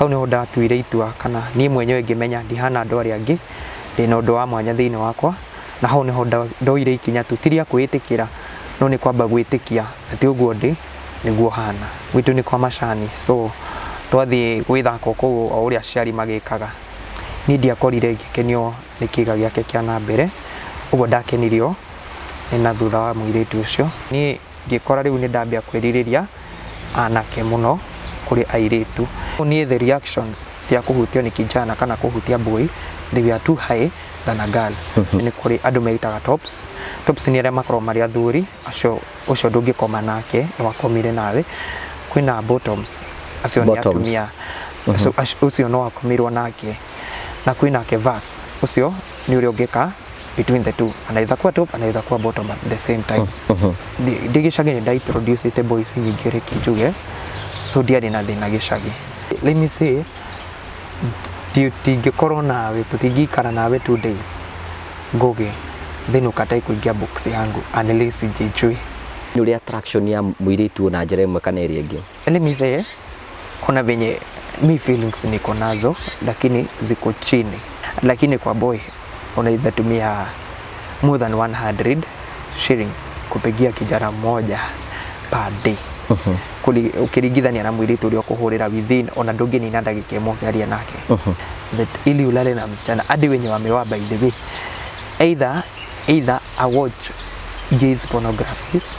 Hau nĩho ndatuire itua kana niĩ mwenyewe ngĩmenya ndihana andũ arĩa angĩ, ndĩna ũndũ wa mwanya thĩinĩ wakwa, na hau nĩho ndoire ikinya tu, ti rĩa kwĩĩtĩkĩra, no nĩ kwamba gwĩtĩkia atĩ ũguo ndĩ nĩguo hana. Gwitũ nĩ kwa macani, so twathiĩ gwĩthaka kũu o ũrĩa aciari magĩkaga, niĩ ndiakorire ngĩkenio nĩ kĩga gĩake kĩa na mbere, ũguo ndakenirio nĩ na thutha wa mũirĩtu ũcio. Niĩ ngĩkora rĩu nĩ ndambia kwĩrirĩria anake mũno kũrĩ airĩtu. Niĩ the reactions cia kũhutio nĩ kijana kana kũhutia boy, they were too high than a girl. Nĩ kũrĩ andũ meitaga tops, tops nĩ arĩa makoragwo marĩ athuri, acio ũcio ndũngĩkoma nake no akomire nawe. Kwĩna bottoms, acio nĩ Bottoms. atumia, ũcio no akomirwo nake. Na kwĩnake verse, ũcio nĩ ũrĩa ũngĩka between the two, anaweza kuwa top, anaweza kuwa bottom at the same time. Ndĩ gĩcagi nĩ nda introduce boys nyingĩ, reke njuge, so ndiarĩ na thĩna gĩcagi. Let me say, tingĩkorwo nawe, tũtingĩikara nawe 2 days Ngugi, then ukatae kuingia box yangu unless sijijui. Nĩ ũrĩ attraction ya mũirĩtu na njĩra ĩmwe kana ĩrĩa ĩngĩ? Let me say, kuna venye mi feelings niko nazo lakini ziko chini, lakini kwa boy unaweza tumia more than 100 shilling kupigia kijana mmoja per day. Ukiringithania na mwiritu ũrĩa ũkũhũrĩra within ona ndũngĩnina ndagĩka ĩmwe ũkĩaria nake. That ili ulale na msichana, hadi wenye wameoa, by the way, either a watch gays pornographies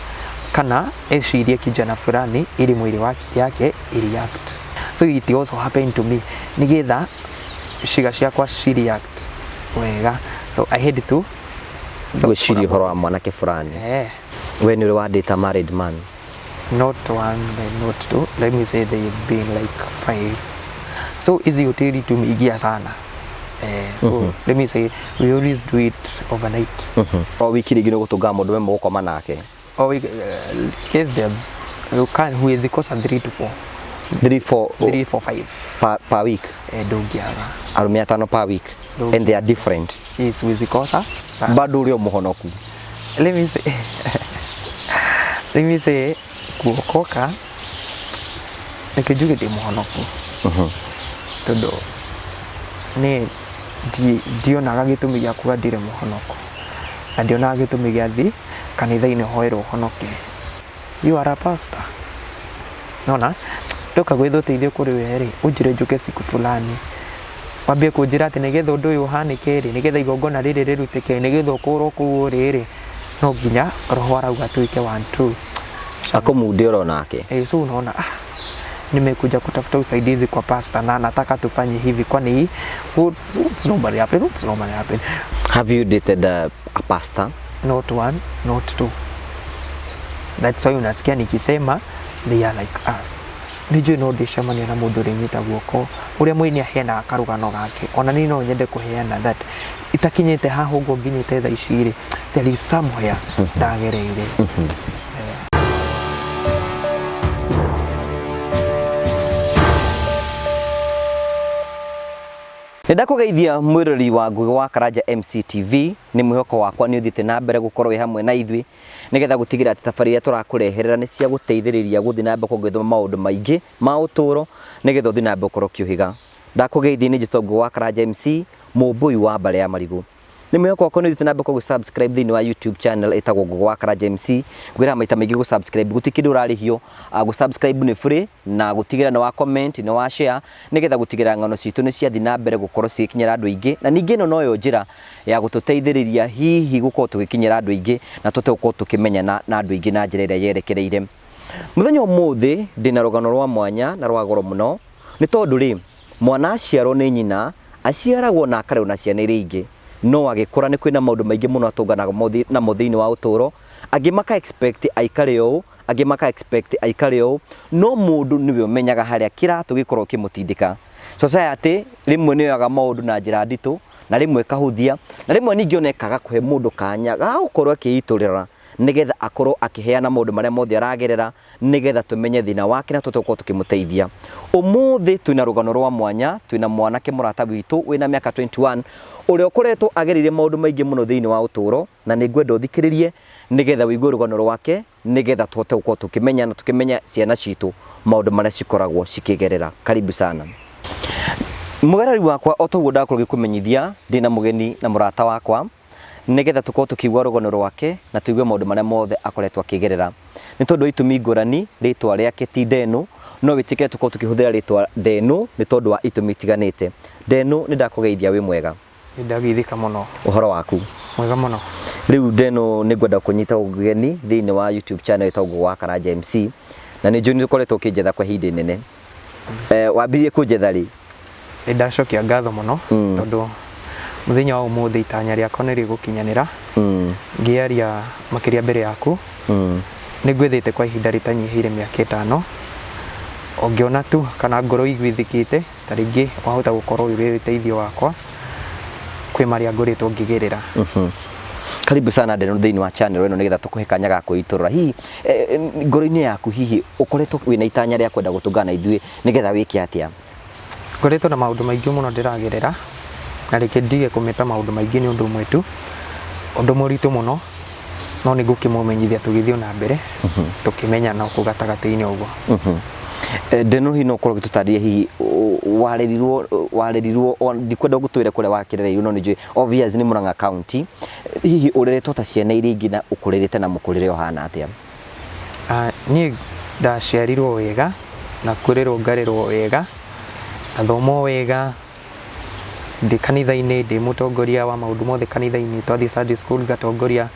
kana ecirie kijana fulani ili mwili wake yake ireact. So it also happened to me, nigetha ciĩga ciakwa ci react wega, so I had to Gwĩciria ũhoro wa mwanake fulani. Eh. We nĩ ũrĩ wandĩta married man? Not one and not two, let me say they've been like five. So hizi hoteli tumeingia sana, eh, so let me say we always do it overnight. O wiki rĩngĩ nĩ ũgũtũngaga mũndũ we mũgũkoma nake? Or we, case there you can, huwezi kosa 3 to 4. 3 4? 3 4 5. Per week? Eh, ndũngĩaga. Arũme atano per week? Ndũngĩ. And they are different? Yes, huwezi kosa sana. Bado ũrĩ o mũhonoku? Let me say kuokoka, reke njuge ndĩ mũhonoku, tondũ nĩ ndionaga gĩtũmi gĩa kuga ndirĩ mũhonoku, na ndionaga gĩtũmi gĩa thi kanitha-inĩ hoerwo honoke. You are a pastor, nona ndoka gwetha ũteithio kũrĩ we rĩ, ũnjĩre njũke siku fulani, wambie kũnjĩra atĩ nĩgetha ũndũ ũyũ ũhanĩke rĩ, nĩgetha igongona rĩrĩ rĩrutĩke, nĩgetha ũkũrwo kũu ũrĩ rĩ, no nginya roho arauga tuike one two. Akũmunde oro nake. Eh, so unaona, ah, nimekuja kutafuta usaidizi kwa pastor na nataka tufanye hivi, kwani hii what's normally happen, what's normally happen? Have you dated a pastor? Not one, not two. That's why unasikia nikisema they are like us. Nĩnjũĩ no ndĩcemania na mũndũ ũrĩnyita guoko ũrĩa mũini aheanaga karũgano gake, ona niĩ no nyende kũheana that itakinyĩte haha ũguo nginyĩte thaa ici rĩ, there is somewhere ndagereire. Nĩ ndakũgeithia mwĩrori wa Ngugi wa Karanja MCTV. Nĩ mwĩhoko wakwa nĩ ũthiĩte na mbere gũkorwo wĩ hamwe na ithuĩ nĩgetha gũtigĩrĩra atĩ thabarĩ iria tũrakũreherera nĩ cia gũteithĩrĩria gũthiĩ na mbere kũgĩthoma maũndũ maingĩ ma ũtũũro nĩgetha ũthiĩ na mbere gũkorwo ũkĩũhĩga. Ndakũgeithia nĩ Njĩtwo Ngugi wa Karanja MC, mũmbũi wa mbarĩ ya marigũ. Nĩ mwĩhoko wakwa nĩ ũthiĩte na mbere gũ subscribe thĩinĩ wa YouTube channel ĩtagwo Ngugi wa Karanja MC. Ngwĩraga maita maingĩ gũ subscribe gũtirĩ kĩndũ ũrarĩhio, gũ subscribe nĩ free, na gũtigĩrĩra nĩ wa comment, nĩ wa share, nĩgetha gũtigĩrĩra ng'ano citũ nĩ ciathiĩ na mbere gũkorwo cigĩkinyĩra andũ aingĩ. Na ningĩ ĩno noyo njĩra ya gũtũteithĩrĩria hihi gũkorwo tũgĩkinyĩra andũ aingĩ na tũhote gũkorwo tũkĩmenyana na andũ aingĩ na njĩra ĩrĩa yerekereire. Mũthenya ũmũthĩ ndĩna rũgano rwa mwanya na rwa goro mũno, nĩ tondũ rĩ, mwana aciarwo nĩ nyina aciaragwo na akarerwo na ciana iria ingĩ, no agĩkũra nĩ kwĩna maũndũ maingĩ mũno atũnganaga namo thĩinĩ wa ũtũũro. Angĩ maka expect aikare ũũ, angĩ maka expect aikare ũũ, no mũndũ nĩwe ũmenyaga harĩa kĩratũ gĩkoragwo kĩmũtindĩka. Society rĩmwe nĩ yoyaga maũndũ na njĩra nditũ, na rĩmwe ĩkahũthia, na rĩmwe ningĩ ona ĩkaga kũhe mũndũ kanya ga gũkorwo akĩitũrĩra nĩgetha akorwo akĩheana maũndũ marĩa mothe aragerera, nĩgetha tũmenye thĩna wake na tũhote gũkorwo tũkĩmũteithia. Ũmũthĩ twĩna rũgano rwa mwanya, twĩna mwanake mũrata witũ wĩna mĩaka 21 ũrĩa ũkoretwo agereire maũndũ maingĩ mũno thĩinĩ wa ũtũũro, na nĩ ngwenda ũthikĩrĩrie nĩgetha ũigue rũgano rwake, nĩgetha tũhote gũkorwo tũkĩmenya na tũkĩmenya ciana citũ maũndũ marĩa cikoragwo cikĩgerera. Karibu sana. Mũgereri wakwa, o toguo ndakorwo ngĩkũmenyithia, ndĩna mũgeni na mũrata wakwa nĩgetha tũkorwo tũkĩigua rũgano rwake na tũigue maũndũ marĩa mothe akoretwo akĩgerera. Nĩ tondũ wa itũmi ngũrani, rĩtwa rĩake ti Ndenu, no wĩtĩkĩre tũkorwo tũkĩhũthĩra rĩtwa Ndenu nĩ tondũ wa itũmi itiganĩte. Ndenu, nĩ ndakũgeithia, wĩ mwega? Nĩ ndageithĩka mũno. Ũhoro waku? Mwega mũno. Rĩu Ndenu, nĩ ngwenda kũnyita ũgeni thĩinĩ wa YouTube channel ĩtagwo Ngũgĩ wa Karanja MC, na nĩ njũĩ nĩ ũkoretwo ũkĩnjetha kwa ihinda inene. Wambirie kũnjetha rĩ? Nĩ ndacokia ngatho mũno tondũ mũthenya wa ũmũthĩ itanya rĩakwa nĩ rĩgũkinyanĩra. Ngĩaria makĩria mbere yaku. Nĩ ngwethete kwa ihinda rĩtanyihĩire mĩaka 5. Ũngĩona tu kana ngoro iguithĩkĩte ta rĩngĩ wahota gũkorwo ũrĩ ũteithio wakwa kwĩ marĩa ngoretwo ngĩgerera. Karibu sana Ndenu thĩinĩ wa channel ĩno nĩgetha tũkũhe kanya ga kwĩitũrũra. Hihi ngoro-inĩ yaku hihi ũkoretwo wĩna itanya rĩa kwenda gũtũngana na ithuĩ nĩgetha wĩke atĩa? Ngoretwo na maũndũ maingĩ mũno ndĩragerera, na reke ndige kũmeta maũndũ maingĩ nĩ ũndũ ũmwe tu, ũndũ mũritũ mũno, no nĩ ngũkĩmũmenyithia tũgĩthiĩ na mbere, tũkĩmenyana kũu gatagatĩ-inĩ ũguo. Ndenu, hihi no ũkorwo ũgĩtũtarĩria hihi warerirwo, ndikwenda gũtwĩre kũrĩa wakĩrereirwo, no nĩ njũĩ obvious nĩ Murang'a County. Hihi ũreretwo ta ciana iria ingĩ na ũkũrĩrĩte na mũkũrĩre ũhana atĩa? Niĩ ndaciarirwo wega na kũrerwo ngarerwo wega, ngathoma wega, ndĩ kanitha-inĩ, ndĩ mũtongoria wa maũndũ mothe kanitha-inĩ, twathiĩ Sunday school ngatongoria,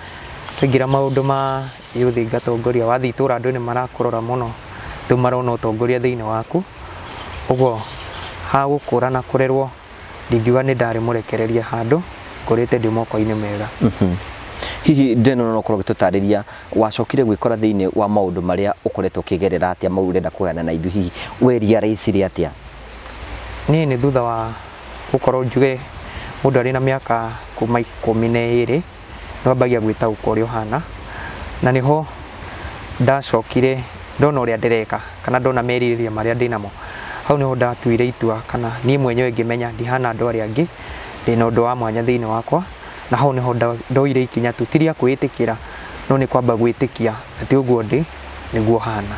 twaingĩra maũndũ ma youth ngatongoria, wathiĩ itũra andũ nĩ marakũrora mũno, rĩu marona ũtongoria thĩinĩ waku, ũguo ha gũkũra na kũrerwo ndingiuga nĩ ndarĩ mũrekererie handũ, ngũrĩte ndĩ moko-inĩ mega. Hihi Ndenu no ũkorwo ũgĩtũtarĩria wacokire gwĩkora thĩinĩ wa maũndũ marĩa ũkoretwo ũkĩgerera atĩa, mau ũrenda kũgayana na ithuĩ, hihi we realize atĩa? Niĩ nĩ thutha wa gũkorwo njuge mũndũ arĩ na mĩaka kuma 12 nĩ wambagia gwĩtaũka ũrĩa ũhana, na nĩho ndacokire ndona ũrĩa ndĩreka kana ndona merirĩria marĩa ndĩnamo, hau nĩho ndatuire itua kana niĩ mwenyewe ngĩmenya ndihana andũ arĩa angĩ, ndĩna ũndũ wa mwanya thĩinĩ wakwa, na hau nĩho ndoire ikinya tu ti rĩa kwĩĩtĩkĩra, no nĩ kwamba gwĩtĩkia atĩ ũguo ndĩ nĩguo hana.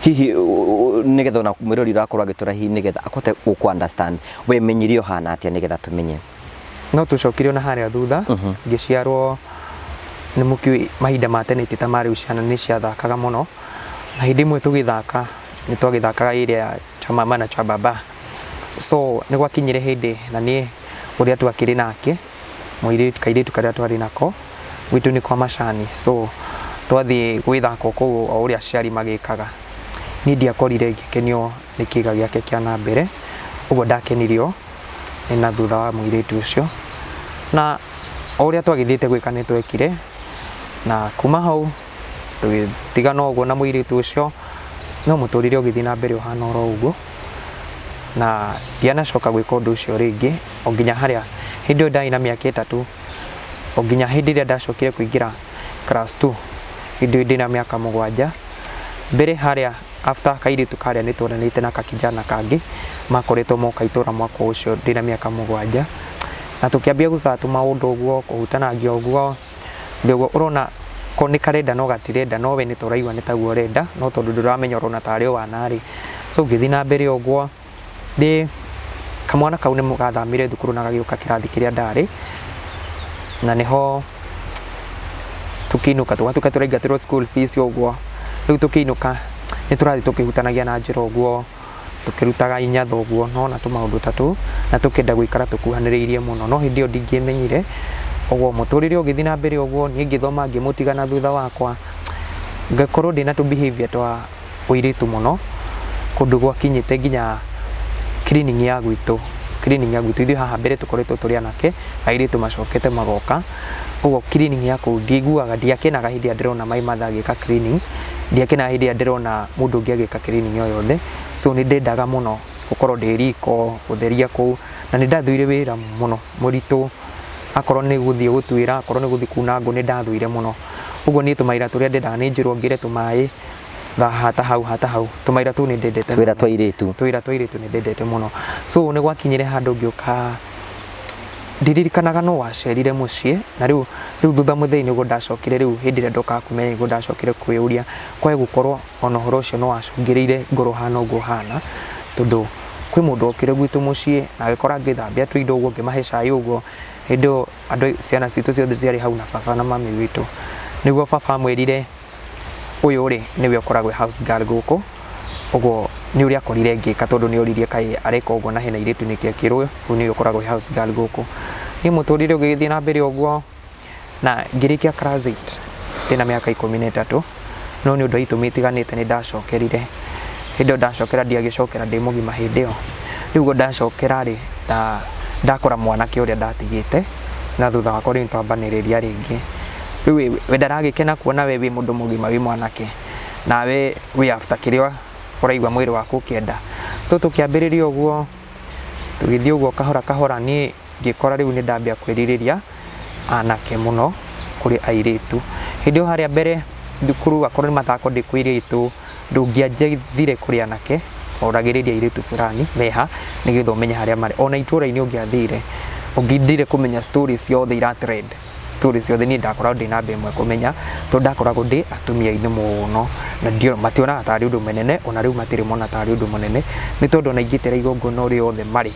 Hihi nĩgetha ona mwĩrori ũrakorwo agĩtũra, hihi nĩgetha ahote gũkũ understand, we menyire ũhana atĩa nĩgetha tũmenye? No tũcokire ona harĩa thutha, ngĩciarwo nĩ mũkĩũĩ mahinda ma tene ti ta ma rĩu, ciana nĩ ciathakaga mũno, na hĩndĩ ĩmwe tũgĩthaka nĩ twagĩthakaga ĩrĩa ya cha mama na cha baba, so nĩ gwakinyire hĩndĩ na niĩ ũrĩa twakĩrĩ nake mũirĩtu, kairĩtu karĩa twarĩ nako gwitũ nĩ kwa macani, so twathiĩ gwĩthaka kũu o ũrĩa aciari magĩkaga, niĩ ndiakorire ngĩkenio nĩ kĩga gĩake kĩa na mbere, ũguo ndakenirio nĩ na thutha wa mũirĩtu ũcio, na o ũrĩa twagĩthiĩte gwĩka nĩ twekire, na kuma hau tũgĩtigana ũguo na mũirĩtu ũcio, no mũtũrĩre ũgĩthiĩ na mbere ũhana oro ũguo, na ndianacoka gwĩka ũndũ ũcio rĩngĩ o nginya harĩa hĩndĩ ĩyo ndarĩ na mĩaka 3, o nginya hĩndĩ ĩrĩa ndacokire kũingĩra class 2, hĩndĩ ĩyo ndĩna mĩaka 7. Mbere harĩa after kairĩtu karĩa nĩ tuonanĩte na kakijana kangĩ makoretwo moka itũra mwaka ũcio ndĩna mĩaka 7, na tũkĩambia gwĩka tũmaũndũ ũguo, kũhutanangia ũguo, ũguo ũrona ko nĩ karenda no gatirenda, no we nĩ tũraigua nĩ taguo ũrenda, no tondũ ndũramenya ũrona tarĩ o wana rĩ. So ngĩthiĩ na mbere ũguo, ndĩ kamwana kau nĩ gathamire thukuru na gagĩũka kĩrathi kĩrĩa ndarĩ, na nĩho tũkĩinũka tũgatuĩka tũraingatĩrwo school fees ũguo, rĩu tũkĩinũka nĩ tũrathiĩ tũkĩhutanagia na njĩra ũguo, tũkĩrutaga inyatha ũguo, nona tũmaũndũ ta tũu, na tũkĩenda gũikara tũkuhanĩrĩirie mũno, no hĩndĩ ĩyo ndingĩmenyire ũguo mũtũrĩre ũgĩthiĩ na mbere ũguo, niĩ ngĩthoma ngĩmũtiga na thutha wakwa, ngakorwo ndĩna tũ behavior twa ũirĩtu mũno, kũndũ gwakinyĩte nginya cleaning ya gwitũ, cleaning ya gwitũ ithuĩ haha mbere tũkoretwo tũrĩ anake, airĩtu macokete magoka, ũguo cleaning ya kũu ndiaiguaga, ndiakenaga hĩndĩ ĩrĩa ndĩrona my mother agĩka cleaning, ndiakenaga hĩndĩ ĩrĩa ndĩrona mũndũ ũngĩ agĩka cleaning o yothe, so nĩ ndendaga mũno gũkorwo ndĩ riko, gũtheria kũu, na nĩ ndathũire wĩra mũno mũritũ, akorwo nĩ gũthiĩ gũtuĩra, akorwo nĩ gũthiĩ kuna ngũ, nĩ ndathũire mũno, ũguo niĩ tũmawĩra tũrĩa ndendaga nĩ njĩrwo ngĩre tũmaĩ, hata hau, hata hau, tũmawĩra tũu nĩ ndendete Twĩra twa airĩtu. Twĩra twa airĩtu nĩ ndendete mũno. So nĩ gwakinyire handũ ngĩũka ndiririkanaga no wacerire mũciĩ, na rĩu thutha mũthenya nĩguo ndacokire, rĩu hĩndĩ ĩrĩa ndokaga kũmenya nĩguo ndacokire kwĩyũria kwae gũkorwo ona ũhoro ũcio no wacũngĩrĩire ngorwo hana ũguo hana, tondũ Kwĩ mũndũ okire gwitũ mũciĩ na agĩkora ngĩthambia tũindo ũguo, ngĩmahe cai ũguo. Hĩndĩ ĩyo andũ, ciana citũ ciothe ciarĩ hau na baba na mami witũ. Nĩguo baba amwĩrire, ũyũ rĩ nĩwe ũkoragwo e house girl gũkũ. Ũguo nĩ ũrĩa akorire ngĩka, tondũ nĩ oririe kaĩ areka ũguo na hena airĩtu nĩkĩ akĩrwo ũyũ nĩwe ũkoragwo e house girl gũkũ. Niĩ mũtũrĩre ũgĩgĩthiĩ na mbere ũguo na ngĩrĩkia class 8 ndĩna mĩaka 13, no nĩ ũndũ wa itũmi itiganĩte nĩ ndacokerire. Hĩndĩ ĩyo ndacokera ndiagĩcokera ndĩ mũgima hĩndĩ ĩyo. Rĩu ũguo ndacokera rĩ, ndakora mwanake ũrĩa ndatigĩte na thutha wakwa rĩu nĩtwambanĩrĩria rĩngĩ. Rĩu we ndaragĩkena kuona we wĩ mũndũ mũgima wĩ mwanake, nawe wĩ after kĩrĩa ũraigua mwĩrĩ waku ũkĩenda. So tũkĩambĩrĩria ũguo, tũgĩthiĩ ũguo kahora kahora, niĩ ngĩkora rĩu nĩ ndambia kwĩrirĩria anake mũno kũrĩ airĩtu. Hĩndĩ ĩyo harĩa mbere thukuru akorwo nĩ mathako ndĩ kwĩ airĩtu, ndũngĩanjethire kũrĩ anake, oragĩrĩria airĩtu fulani meha nĩgetha ũmenye harĩa marĩ. Ona itũra-inĩ ũngĩathire, ũngĩendire kũmenya story ciothe ira trend, story ciothe niĩ ndakoragwo ndĩ namba ĩmwe kũmenya, tondũ ndakoragwo ndĩ atumia-inĩ mũno, na mationaga tarĩ ũndũ mũnene, ona rĩu matirĩ mona tarĩ ũndũ mũnene, nĩ tondũ ona ingĩtĩra igongona rĩothe marĩ,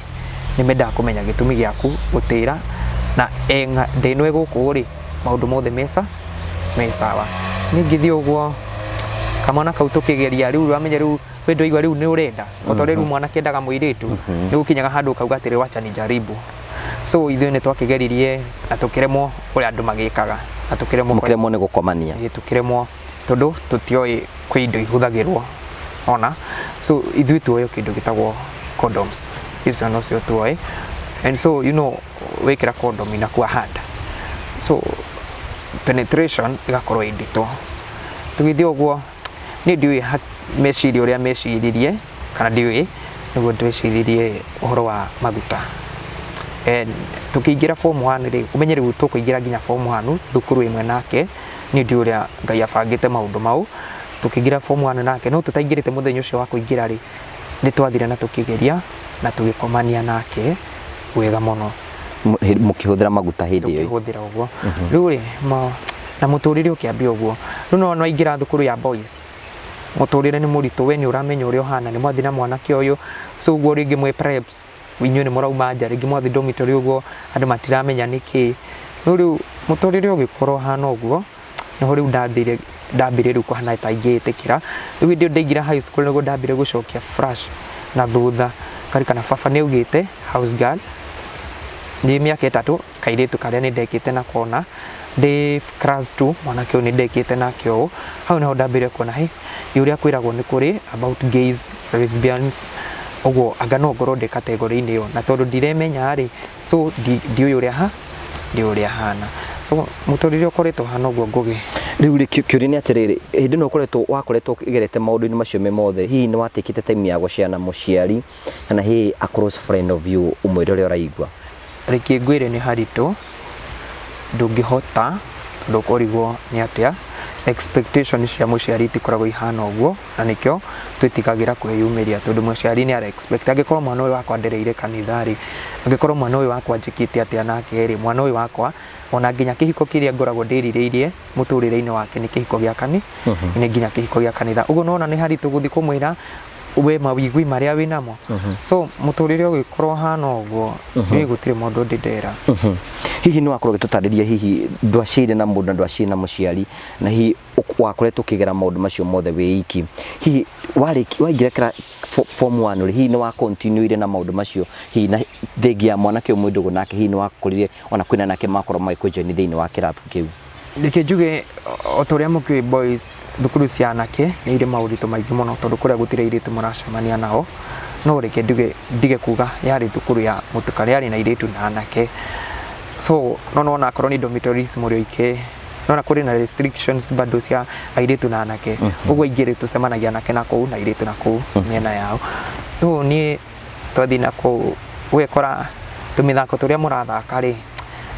nĩ mendaga kũmenya gĩtũmi gĩaku gũtĩra, na ndĩ ĩno ĩgũkũ rĩ, maũndũ mothe mesa me sawa. Niĩ ngĩthiĩ ũguo, kamwana kau tũkĩgeria, rĩu wamenya rĩu we ndwaigua rĩu nĩ ũrenda, o ta ũrĩa rĩu mwanake endaga mũirĩtu, nĩ gũkinyaga handũ ũkauga atĩrĩ, wacha nijaribu. So ithuĩ nĩ twakĩgeririe na tũkĩremwo ũrĩa andũ magĩkaga, na tũkĩremwo. Mũkĩremwo nĩ gũkomania? Ĩĩ, tũkĩremwo tondũ tũtioĩ kwĩ indo ihũthagĩrwo ona. So ithuĩ tuoĩ kĩndũ gĩtagwo condoms, icio nocio tuoĩ, and so you know wĩkĩra condom inakuwa hard, so penetration ĩgakorwo ĩ nditũ. Tũgĩthiĩ ũguo, niĩ ndiũĩ meciria ũrĩa meciririe kana ndiũĩ nĩguo tweciririe ũhoro wa maguta. Tũkĩingĩra form 1 rĩ, ũmenye rĩu tũkũingĩra nginya form 1 thukuru ĩmwe nake. Niĩ ndiũĩ ũrĩa Ngai abangĩte maũndũ mau. Tũkĩingĩra form 1 nake, no tũtaingĩrĩte mũthenya ũcio wa kũingĩra rĩ, nĩ twathire na tũkĩgeria na tũgĩkomania nake wega mũno. Mũkĩhũthĩra maguta hĩndĩ ĩyo? Tũkĩhũthĩra ũguo. Rĩu rĩ, na mũtũrĩre ũkĩambia ũguo. Rĩu no waingĩra thukuru ya boys, mũtũrĩre nĩ mũritũ, we nĩ ũramenya ũrĩa ũhana, nĩ mwathiĩ na mwanake ũyũ, so ũguo rĩngĩ mwĩ preps, inyuĩ nĩ mũrauma nja, rĩngĩ mwathiĩ dormitory ũguo andũ matiramenya nĩkĩ. No rĩu mũtũrĩre ũgĩkorwo ũhana ũguo, nĩho rĩu ndathire ndambire rĩu kũhana ta ingĩĩtĩkĩra. Rĩu hĩndĩ ĩyo ndaingĩra high school nĩguo ndambire gũcokia flash na thutha, ngarikana baba nĩ augĩte house girl ndĩ mĩaka 3, kairĩtu karĩa nĩ ndekĩte na kona ndĩ class 2, mwanake ũyũ nĩ ndekĩte nake ũũ. Hau nĩho ndambire kuona hĩ ũrĩa kwĩragwo nĩ kũrĩ about gays, lesbians ũguo, anga no ngorwo ndĩ category-inĩ ĩyo, na tondũ ndiremenya rĩ, so ndiũĩ ũrĩa ha ndiũĩ ũrĩa hana. So mũtũrĩre ũkoretwo ũhana ũguo, Ngũgĩ. Rĩu rĩ, kĩũria nĩ atĩrĩrĩ, hĩndĩ ĩno ũkoretwo wakoretwo ũgerete maũndũ-inĩ macio me mothe, hihi nĩ watekĩte time ya gũshare na mũciari kana hihi a close friend of you, ũmwĩre ũrĩa ũraigua? Reke ngwĩre, nĩ haritũ, ndũngĩhota, tondũ ũkũrigwo nĩ atĩa. Expectation cia mũciari itikoragwo ihana ũguo, na nĩkĩo twĩtigagĩra kwĩyumĩria, tondũ mũciari nĩ ara expect angĩkorwo mwana ũyũ wakwa ndereire kanitha rĩ, angĩkorwo mwana ũyũ wakwa njĩkĩte atĩa nake rĩ, mwana ũyũ wakwa ona nginya kĩhiko kĩrĩa ngoragwo ndĩrirĩirie mũtũrĩre-inĩ wake nĩ kĩhiko gĩa kani nĩ nginya kĩhiko gĩa kanitha. Ũguo nĩwona nĩ haritũ gũthiĩ kũmwĩra we mawĩigwi marĩa wĩnamo. So mũtũrĩre ũgĩkorwo ũhana ũguo, niĩ gũtirĩ mũndũ ndĩ ndera. Hihi nĩ wakorwo ũgĩtũtarĩria, hihi ndwaciire na mũndũ na ndwaciire na mũciari, na hihi wakoretwo ũkĩgera maũndũ macio mothe wĩ iki. Hihi waingĩra form 1 rĩ, hihi nĩ wa continuire na maũndũ macio, hihi na thengia ya mwanake ũmwe ndũgũ nake, hihi nĩ wakorire ona kwĩna nake makorwo magĩkũjoin thĩinĩ wa kĩrabu kĩu? Reke njuge, o ta ũrĩa mũkĩũĩ, boys, thukuru cia anake nĩ irĩ maũritũ maingĩ mũno, tondũ kũrĩa gũtirĩ airĩtu mũracemania nao. No reke nduge, ndige kuga yarĩ thukuru ya mũtukanio, yarĩ na airĩtu na anake. So no nĩwona akorwo nĩ dormitories mũrĩ oike, nona kũrĩ na restrictions bado cia airĩtu na anake. Ũguo aingĩ rĩ, tũcemanagia anake na kũu na airĩtu na kũu mĩena yao. So niĩ twathiĩ na kũu, ũgekora tũmĩthako tũrĩa mũrathaka rĩ,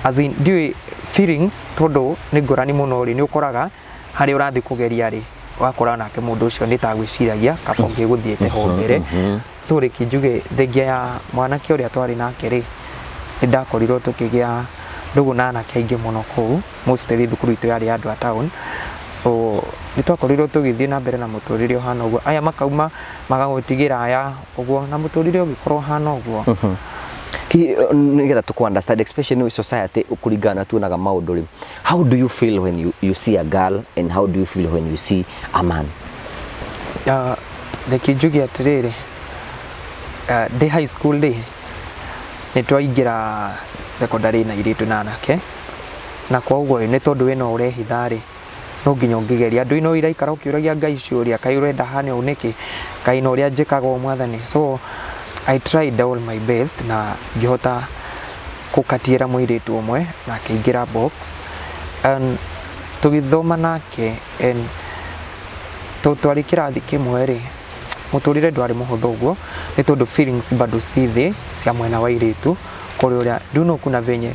as in ndiũĩ feelings, tondũ nĩ ngũrani mũno rĩ, nĩ ũkoraga harĩa ũrathiĩ kũgeria rĩ, ũgakora nake mũndũ ũcio nĩ ta gwĩciragia kaba ũngĩgũthiĩte ho mbere. So reke njuge, thengia ya mwanake ũrĩa twarĩ nake rĩ, nĩ ndakorirwo tũkĩgĩa ndũgũ na anake aingĩ mũno kũu. Mostly thukuru itũ yarĩ ya andũ a town. So nĩ twakorirwo tũgĩthiĩ na mbere na mũtũrĩre ũhana ũguo, aya makauma magagũtigĩra aya ũguo, na mũtũrĩre ũgĩkorwo ũhana ũguo. Ki nigetha tuku understand, especially in society kuringana na tuonaga maundu ri, how do you feel when you see a girl and how do you feel when you see a man? Reke njuge atĩrĩrĩ, ndĩ high school rĩ, nĩ twaingĩra secondary na airĩtu na anake, na koguo nĩ tondũ we no ũrehitha rĩ, no nginya ũngĩgeria andũ no iraikara ũkĩũragia Ngai ciũria, kaĩ ũrenda hane ũũ nĩkĩ, kaĩ na ũrĩa njĩkaga ũũ Mwathani. So I tried all my best na ngĩhota gũkatiĩra mũirĩtu ũmwe na akĩingĩra box and tũgĩthoma nake, and tondũ twarĩ kĩrathi kĩmwe rĩ, mũtũrĩre ndwarĩ mũhũthũ ũguo, nĩ tondũ feelings bado si thĩ cia mwena wa airĩtu kũrĩ ũrĩa do you know, kuna venye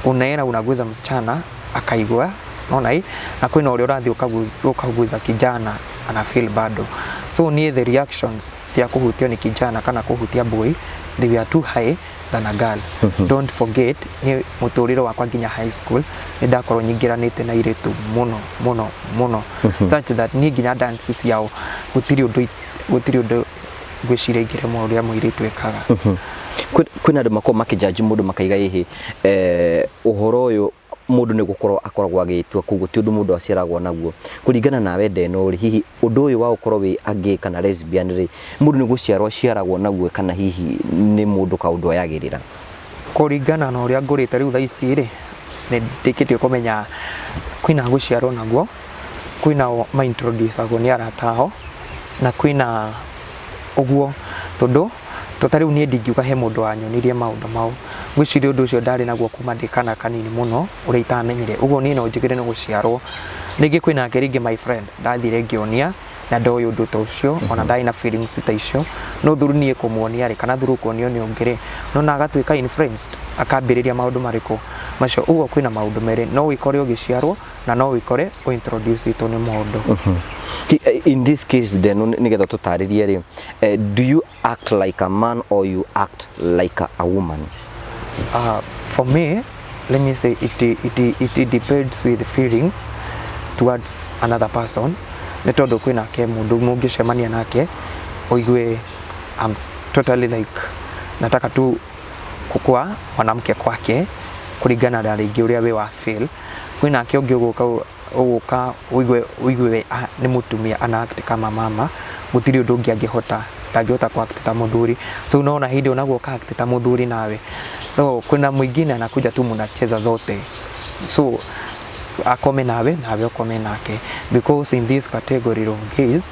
unaenda unaguza msichana akaigua nona hii, na kwĩna ũrĩa ũrathiĩ ũkaguza kijana ana feel bado. So niĩ the reactions cia kũhutio nĩ kijana kana kũhutia boy, they were too high than a girl. Don't forget, nĩ mũtũrĩre wakwa nginya high school nĩ ndakorwo nyingĩranĩte na airĩtu mũno mũno mũno, such that niĩ nginya dance ciao gũtirĩ ũndũ ngwĩciria ingĩremwo ũrĩa mũirĩtu ekaga. Kwĩna andũ makoragwo makĩjaji mũndũ makaiga hihi ũhoro ũyũ mũndũ nĩ gũkorwo akoragwo agĩtua, koguo ti ũndũ mũndũ aciaragwo naguo. Kũringana nawe Ndeno rĩ, hihi ũndũ ũyũ wa gũkorwo wĩ a gay kana lesbian rĩ, mũndũ nĩ gũciarwo aciaragwo naguo kana hihi nĩ mũndũ kaũndũ oyagĩrĩra? Kũringana na ũrĩa ngũrĩte rĩu thaa ici rĩ, nĩ ndĩkĩtie kũmenya kwĩna gũciarwo naguo, kwĩna ma-introduce-agwo nĩ arata ao, na kwĩna ũguo tondũ to ta rĩu niĩ ndingiuga he mũndũ wanyonirie maũndũ mau. Ngwĩciria ũndũ ũcio ndarĩ naguo kuma ndĩ kana kanini mũno ũrĩa itamenyire, ũguo niĩ no njugire nĩ gũciarwo. Rĩngĩ kwĩnake rĩngĩ my friend ndathire ngĩonia na ndoĩ ũndũ ta ũcio, ona ndarĩ na feelings ta icio, no through niĩ kũmuonia rĩ, kana through kuonio nĩ ũngĩ rĩ, nona agatuĩka influenced, akambĩrĩria maũndũ marĩkũ macio. Ũguo kwĩna maũndũ merĩ, no wĩkore ũgĩciarwo na no wĩkore ũintroduce-ĩtwo nĩ mũndũ. In this case then, nĩgetha tũtarĩrie rĩ, do you act like a man or you act like a woman? For me, let me say it depends with feelings towards another person, nĩ tondũ kwĩnake mũndũ mũngĩcemania nake ũigue I'm totally like nataka tu kukua mwanamke kwake, kũringana na rĩngĩ ũrĩa we wa feel. Kwĩnake ũngĩ ũgũka ũigue ah, nĩ mũtumia ana act kama mama, gũtirĩ ũndũ ũngĩ angĩhota, ndangĩhota ku act ta mũthuri. So unaona hĩndĩ ũnaguo ũka act ta mũthuri nawe. So kuna mwingine anakuja tu mnacheza zote, so akome nawe nawe ũkome nake, because in this category of gays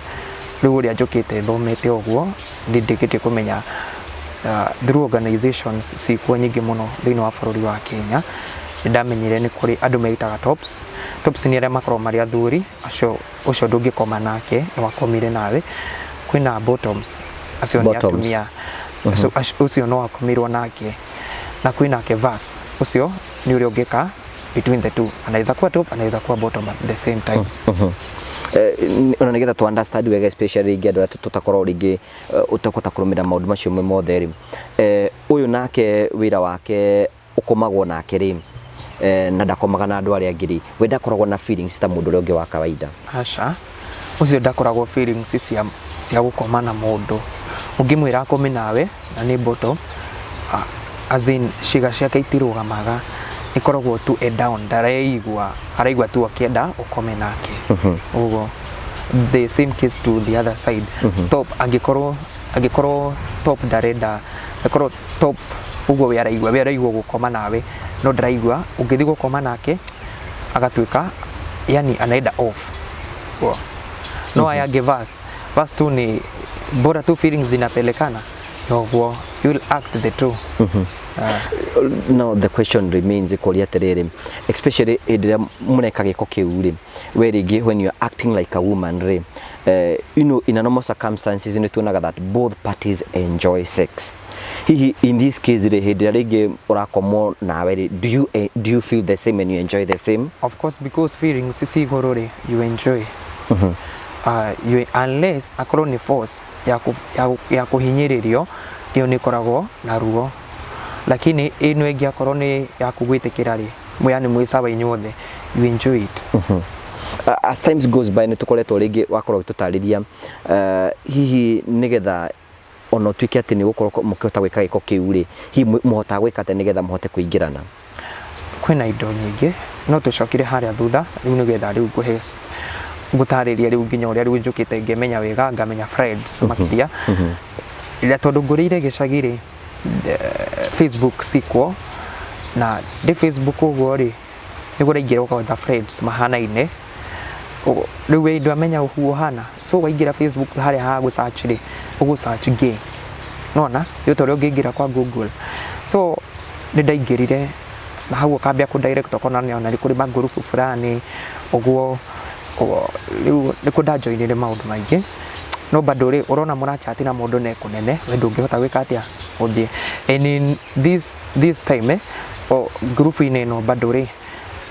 rĩu ũrĩa njũkĩte thomete ũguo, nĩ ndĩkĩtie kũmenya through organizations cikuo nyingĩ mũno thĩinĩ wa bũrũri wa Kenya, nĩ ndamenyire nĩ kũrĩ andũ meitaga tops. Tops nĩ arĩa makoragwo marĩ athuri acio, ũcio ndũngĩkoma nake nĩ wakomire nawe. Kwĩna bottoms, acio nĩ Bottoms. atumia. So, ũcio no akomirwo nake, na kwĩnake verse, ũcio nĩ ũrĩa ũngĩka between the two, anaweza kuwa top, anaweza kuwa bottom at the same time. Ona nĩgetha tu understand wega, especially rĩngĩ andũ arĩa tũtakorwo rĩngĩ ũtakũhota kũrũmĩrĩra maũndũ macio me mothe rĩ, ũyũ nake wĩra wake ũkomagwo nake rĩ, na ndakomaga na andũ arĩa angĩ rĩ, we ndakoragwo na feelings ta mũndũ ũrĩa ũngĩ wa kawaida? Aca, ũcio ndakoragwo feelings cia gũkoma na mũndũ. Ũngĩmwĩra akome nawe na nĩ bottom, as in ciĩga ciake itirũgamaga, ĩkoragwo tu e down, ndareigua, araigua tu akĩenda ũkome nake. Ũguo the same case to the other side, top. Angĩkorwo top ndarenda, angĩkorwo top ũguo we araigua gũkoma nawe no ndaraigua ũngĩthiĩ gũkoma nake, agatuĩka yani anaenda off. Ũguo. No aya angĩ verse tu ni bora tu feelings zinapelekana, noguo you will act the two. Now the question remains ĩkũria atĩrĩrĩ, especially hĩndĩ ĩrĩa mũreka gĩko kĩu rĩ, we rĩngĩ when you are acting like a woman rĩ, in a normal circumstances nĩ tuonaga that both parties enjoy sex. Hihi in this case rĩ, hĩndĩ ĩrĩa rĩngĩ ũrakomwo nawe rĩ, do you feel the same and you enjoy the same? Of course, because feelings ci igũrũ rĩ, you enjoy, you, unless akorwo nĩ force ya kũhinyĩrĩrio, ĩyo nĩ ĩkoragwo na ruo, lakini ĩno ĩngĩ akorwo nĩ yaku gwĩtĩkĩra rĩ, yani mwĩ sawa inyuothe, you enjoy it. As times goes by nĩ tũkoretwo rĩngĩ wakorwo ũgĩtũtarĩria hihi nĩgetha ona ũtuĩke atĩ nĩ gũkorwo mũkĩhota gwĩka gĩko kĩu rĩ, hihi mũhotaga gwĩka atĩa nĩgetha mũhote kũingĩrana? Kwĩna indo nyingĩ no tũcokire harĩa thutha rĩu nĩgetha rĩu ngũhe ngũtarĩrie rĩu nginya ũrĩa rĩu njũkĩte ngĩmenya wega, ngamenya friends makĩria. Ĩrĩa tondũ ngũrĩire gĩcagi rĩ, Facebook sikuo, na ndĩ Facebook ũguo rĩ, nĩguo ũraingĩra ũgwetha friends mahanaine. Rĩu we ndwamenya ũguo ũhana, so waingĩra Facebook harĩa ha gũ search rĩ, ũgũ search gay, nĩwona, nĩ ta ũrĩa ũngĩingĩra kwa Google. So nĩ ndaingĩrire na hau ũkambia kũ direct ũkona ona nĩ kũrĩ mangurubu fulani ũguo, rĩu nĩkuo ndajoinire maũndũ maingĩ, no bado rĩ, ũrona mũra chat na mũndũ na e kũnene, we ndũngĩhota gwĩka atĩa, gũthiĩ. And in this time ngurubu-inĩ ĩno bado rĩ,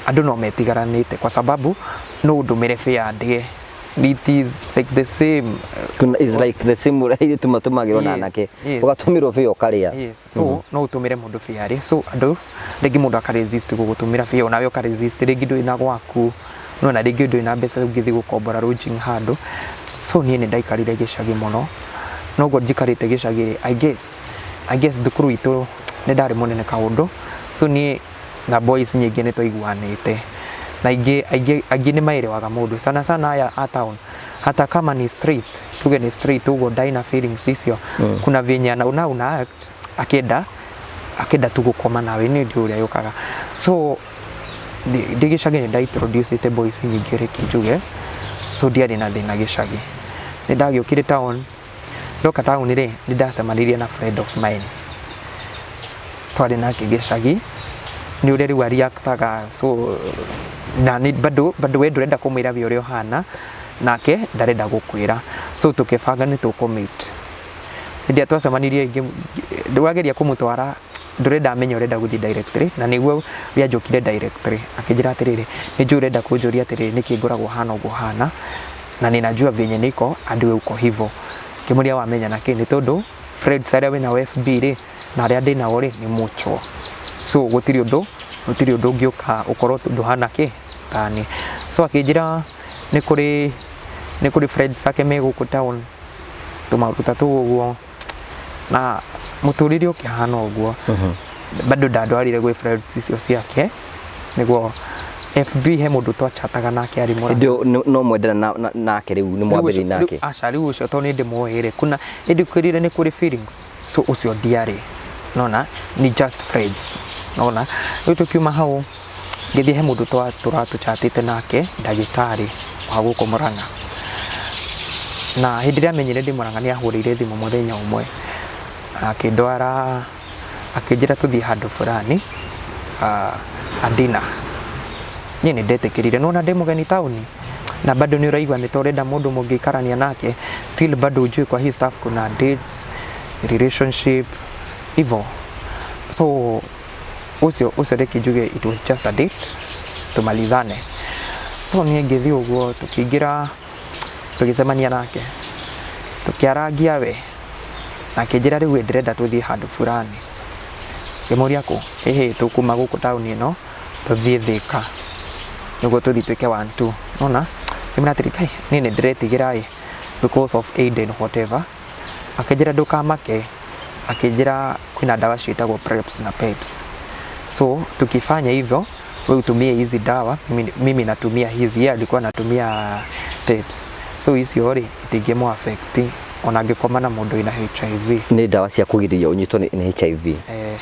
andũ no metigaranĩte kwa sababu no ũndũmĩre fare ndĩe, it is like the same. Is like the same ũrĩa ithuĩ tũmatũmagĩrwo na anake, ũgatũmĩrwo fare ũkarĩa. Yes, so no ũtũmĩre mũndũ fare, so andũ rĩngĩ mũndũ aka resist gũgũtũmĩra fare, onawe ũka resist, rĩngĩ ndũrĩ na gwaku, nĩwona rĩngĩ ndũrĩ na mbeca ũngĩthiĩ gũkombora lodging handũ. So niĩ nĩ ndaikarire gĩcagi mũno, na ũguo njikarĩte gĩcagi rĩ, I guess thukuru itũ nĩ ndarĩ mũnene kaũndũ, so niĩ na boys nyingĩ nĩ twaiguanĩte, na aingĩ aingĩ aingĩ nĩ maelewaga mũndũ, sana sana aya a town, hata kama ni straight, tuge ni straight ũguo, ndarĩ na feelings icio, kuna venye una act akĩenda tu gũkoma nawe, nĩ ũndũ ũrĩa yũkaga. So ndĩ gĩcagi nĩ nda introduce boys nyingĩ, reke njuge, so ndiarĩ na thĩna gĩcagi. Nĩ ndagĩũkire town, ndoka town rĩ, nĩ ndacemanirie na friend of mine twarĩ nake gĩcagi, nĩ ũrĩa rĩu areactaga, so na nĩ bado we ndũrenda kũmwĩra we ũrĩa ũhana, nake ndarenda gũkwĩra, so tũkĩbanga nĩ tũkũ-meet. Hĩndĩ ĩrĩa twacemanirie ndũrageria kũmũtwara, ndũrenda amenye ũrenda gũthiĩ directly, na nĩguo rĩanjũkire directly akĩnjĩra atĩrĩrĩ, nĩ njũĩ ũrenda kũnjũria atĩrĩrĩ, nĩkĩ ngoragwo hana ũguo hana, na ninajua venye niko hadi we uko hivo. Ngĩmũria wamenya nakĩ? Nĩ tondũ friends arĩa wĩnao FB rĩ na arĩa ndĩ nao rĩ nĩ mutual, so gũtirĩ ũndũ ũngĩũka ũkorwo ndũhana kĩ tani. So akĩnjĩra nĩ kũrĩ friends ake me gũkũ town, tũmaũndũ ta tũu ũguo, na mũtũrĩre ũkĩhana ũguo. Bado ndandwarire gwĩ friends icio ciake, nĩguo FB he mũndũ twachataga nake arĩ mũrata. Hĩndĩ ĩyo no mwendana nake rĩu nĩ mwambĩrĩirie nake? Aca, rĩu ũcio tondũ nĩ ndĩmũĩ rĩ, kuna ĩndĩ kwĩrire nĩ kũrĩ feelings, so ũcio ndiarĩ nona, ni just friends nona. Rĩu tũkiuma hau ngĩthiĩ he mũndũ tũratũchatĩte nake, ndagĩtarĩ wa gũkũ Murang'a, na hĩndĩ ĩrĩa amenyire ndĩ Murang'a nĩ ahũrĩire thimũ mũthenya ũmwe na akĩndwara, akĩnjĩra tũthiĩ handũ fulani adina. Niĩ nĩ ndetĩkĩrire, nona ndĩ mũgeni taũni na bado nĩ ũraigua nĩ ta ũrenda mũndũ mũngĩikarania nake, still bado ujue kwa hii stuff kuna dates, relationship hivyo. So ũcio reke njuge it was just a date tumalizane. So niĩ ngĩthiĩ ũguo, tũkĩingĩra, tũgĩcemania nake, tũkĩarangia we, na akĩnjĩra rĩu ndĩrenda tũthiĩ handũ fulani. Ngĩmũria kũ? Ĩhĩ, tũkuma gũkũ taũni ĩno tũthiĩ Thĩka nĩguo tũthiĩ twĩke one two, nona. Ngĩmwĩra atĩrĩ, kai niĩ nĩ ndĩretigĩra ĩ because of aid and whatever. Akĩnjĩra ndũkamake, akĩnjĩra kwĩna ndawa ciĩtagwo preps na peps, so tukifanya hivyo wewe utumie hizi dawa, mimi natumia hizi, yeye alikuwa anatumia peps, so icio rĩ itingĩmũ affect ona angĩkoma na mũndũ wĩna HIV. Nĩ ndawa cia kũgirĩrĩria ũnyitwo nĩ HIV. Eh,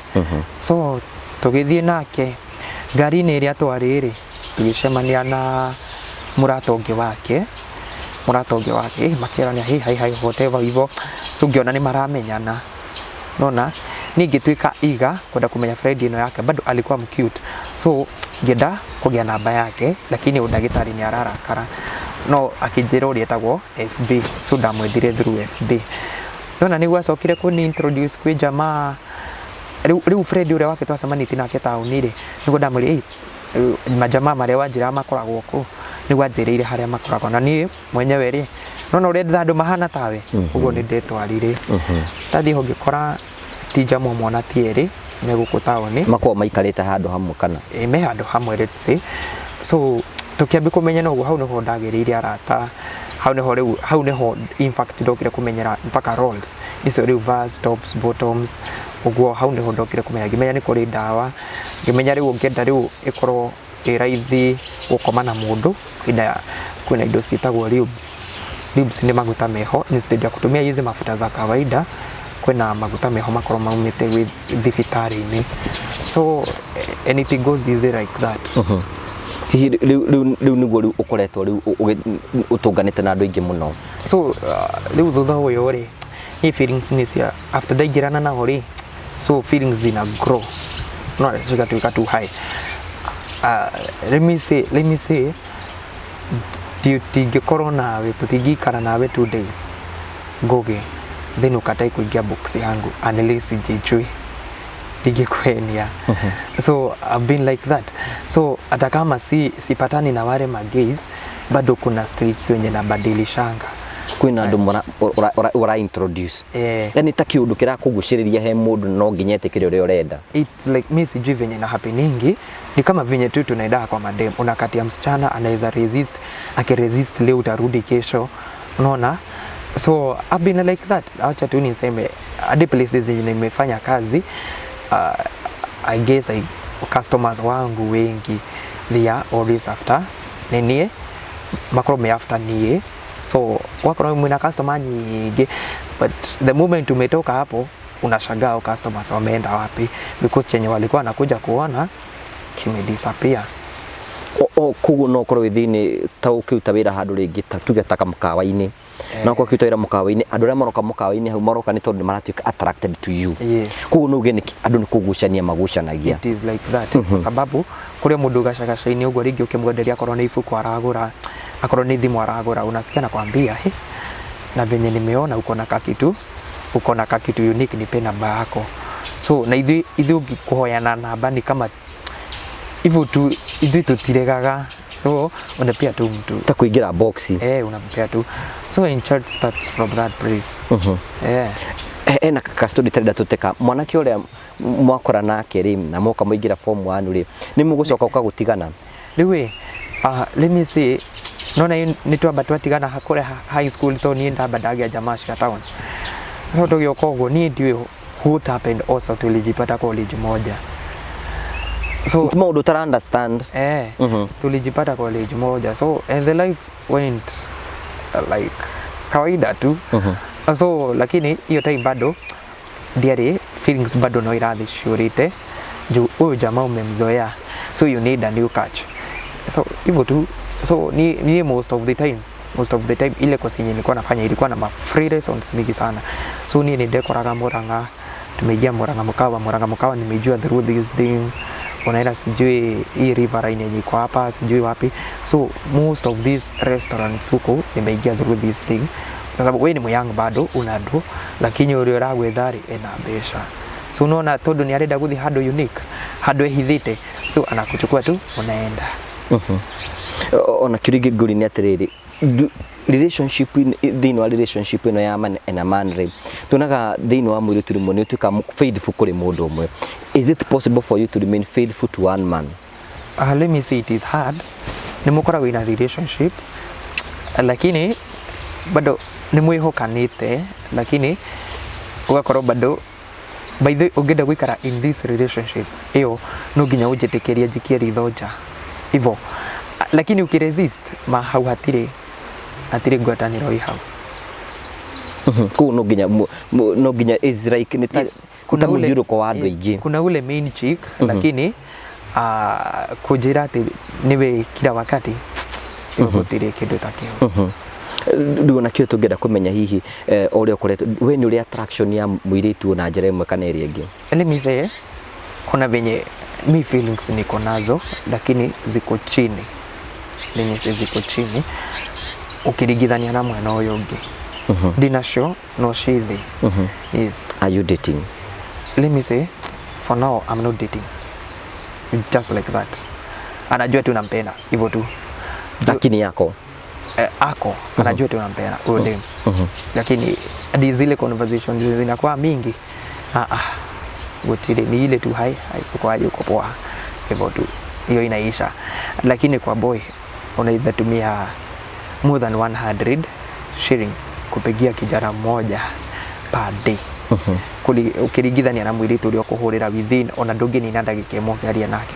so tũgĩthiĩ nake ngari-inĩ ĩrĩa twarĩ rĩ, tũgĩcemania na mũrata ũngĩ wake, makĩrania hey, hi hi whatever hivyo, so ngĩona nĩ maramenyana, nona niĩ ngĩtuĩka eager kwenda kũmenya friend ĩno yake, bado alikuwa mcute, so ngĩenda kũgĩa namba yake, lakini ndagĩtarĩ nĩ ararakara, no akĩnjĩra ũrĩa etagwo FB, so ndamwethire through FB, nona nĩguo acokire kũni introduce kwĩ jamaa rĩu friend ũrĩa wake twacemanĩtie nake taũni rĩ, nĩguo ndamwĩrire, "Ĩ, majamaa marĩa wanjĩra makoragwo kũ?" Nĩguo anjĩrĩire harĩa makoragwo, na niĩ mwenyewe rĩ, nona ũrĩa andũ mahana tawe ũguo nĩ ndetwarire, ndathiĩ ho ngĩkora ti jamaa ũmwe na ti erĩ me gũkũ taũni. Makoragwo maikarĩte handũ hamwe kana? Ĩ, me handũ hamwe, let's say. So Tukiambia kũmenyana ũguo, hau nĩho ndagĩrĩire arata, hau nĩho rĩu, hau nĩho in fact ndokire kũmenyera mpaka roles icio rĩu, verse, tops, bottoms ũguo. Hau nĩho ndokire kũmenya, ngĩmenya nĩ kũrĩ ndawa, ngĩmenya rĩu ũngĩenda rĩu ĩkorwo ĩ raithi gũkoma na mũndũ, kwĩna indo ciĩtagwo lubes. Lubes nĩ maguta meho instead ya kutumia hizi mafuta za kawaida, kwĩna maguta meho makorwo maumĩte gwĩ thibitarĩ-inĩ. So anything goes easy like that. Hihi rĩu nĩguo rĩu ũkoretwo rĩu ũtũnganĩte na andũ aingĩ mũno? So rĩu thutha ũyũ rĩ, niĩ feelings nĩ cia after ndaingĩrana nao rĩ, so feelings zina grow no cigatuĩka too high. Let me say tingĩkorwo nawe, tũtingĩikara nawe 2 days Ngugi, then ukatai kuingia box yangu unless sijijui ndingĩkuhenia. So I've been like that. So hata kama si sipatani na wale magays, bado kuna streets wenye nabadilishanga. Kwĩna andũ ũra introduce? Eh. Yani ta kĩũndũ kĩrakũgucĩrĩria he mũndũ no nginya etĩkĩre ũrĩa ũrenda? It's like mi sijui venye na happeningi, ni kama venye tu tunaenda kwa madem, unakatia msichana, anaweza resist, akiresist leo utarudi kesho, unaona? So I've been like that. Acha tu niseme hadi places zenye nimefanya kazi, I guess customers wangu wengi, they are always after nenie, makorwo me after nie. So wakorwo mwina customer nyingi, but the moment umetoka hapo unashangaa hao customers wameenda wapi, because chenye walikuwa wanakuja kuona kimedisappear. O koguo no ũkorwo wĩ thĩinĩ ta ũkĩruta wĩra handũ rĩngĩ, ta tuge ta kamũkawa-inĩ, no ũkorwo ũkĩruta wĩra mũkawa-inĩ, andũ arĩa maroka mũkawa-inĩ hau maroka nĩ tondũ nĩ maratuĩka attracted to you. Yes. Koguo no uge nĩ andũ nĩ kũgucania magucanagia? It is like that, kwa sababu kũrĩa mũndũ gacagaca-inĩ ũguo, rĩngĩ ũkĩmwenderia, akorwo nĩ ibuku aragũra, akorwo nĩ thimũ aragũra, unasikia nakwambia, "He, na venye nimeona uko na kakitu unique, nipe namba yako." So na ithuĩ ũngĩkũhoyana namba ni kama hivyo tu, ithuĩ tũtiregaga, so unapea tu mtu. Ta kũingĩra box. Eh, unampea tu. So in church starts from that place, eh. Ena kastori tarenda tuteka mwanake ũrĩa mwakora nake rĩ, na moka mũingĩra form 1 rĩ, nĩ mũgũcoka ũkagũtigana? Rĩu ĩ, let me say, nona nĩ twamba twatigana kũrĩa high school, to niĩ ndamba ndagĩa jamaa cia town. So tũgĩũka ũguo, niĩ ndiũĩ what happened, also tulijipata college moja, so maũndũ ũtara understand. Eh, tulijipata college moja. So and the life went like kawaida tu. So lakini hiyo time bado ndiarĩ feelings, bado no irathi ciũrĩte juu huyu jamaa umemzoea, so you need a new catch. So hivyo tu. So ni most of the time ile kosi yenye nilikuwa nafanya ilikuwa na ma free lessons mingi sana. So ni ndekoraga Murang'a, tumeingia Murang'a Mukawa. Murang'a Mukawa nimejua through this thing, unaenda sijui hii riverine yenye iko hapa, sijui wapi. So most of these restaurants huko nimeingia through this thing, kwa sababu we ni muyoung, bado unadu, lakini ũrĩa ũragwetha rĩ ena mbeca. So unaona tondu ni arenda guthi handũ unique, handũ ehithĩte, so anakuchukua tu, unaenda. Ona kĩũria kĩngĩ ngũria nĩ atĩrĩrĩ, relationship thĩinĩ wa relationship ĩno ya man and a man rĩ, tuonaga thĩinĩ wa mũirĩtu rĩmwe nĩ ũtuĩkaga faithful kũrĩ mũndũ ũmwe. Is it possible for you to remain faithful to one man? Let me say it is hard. Nĩ mũkoragwo in a relationship, lakini bado nĩ mwĩhokanĩte, lakini ũgakorwo bado, by the way, ũngĩenda gũikara in this relationship ĩyo, no nginya ũnjĩtĩkĩrie njikie ritho nja hivyo, lakini ukiresist ma hau hatirĩ ngwatanĩro ĩ hau. Koguo no nginya is like nĩ ta Yes, ta mũthiũrũrũko wa andũ yes, aingĩ. Kuna ule main chick, lakini kũnjĩra atĩ niwe kila wakati, gũtirĩ kĩndũ ta kĩu. Rĩu ona kĩo tũngĩenda kũmenya hihi ũrĩa ũkoretwo we nĩ ũrĩ attraction ya mũirĩtu na njĩra ĩmwe kana ĩrĩa ĩngĩ? Let me say kuna venye mi feelings niko nazo, lakini ziko chini. Let me say ziko chini ukiringithania na mwena ũyũ ũngĩ. Ndinacio no ciĩ thĩ. Yes. Are you dating? Let me say for now I'm not dating, just like that. Anajua tu nampenda hivyo tu. Lakini yako? Eh, ako anajua tu nampenda huyo dem, lakini hadi zile conversation zinakuwa mingi, ah, ah, gutire ni ile tu, "Hi hi, uko aje? Uko poa?" Hivyo tu, hiyo inaisha. Lakini kwa boy Unaweza tumia more than 100 shilling kupigia kijana mmoja per day, ũkĩringithania na mũirĩtu ũrĩa ũkũhũrĩra within ona ndũngĩnina ndagĩka ĩmwe ũkĩaria nake.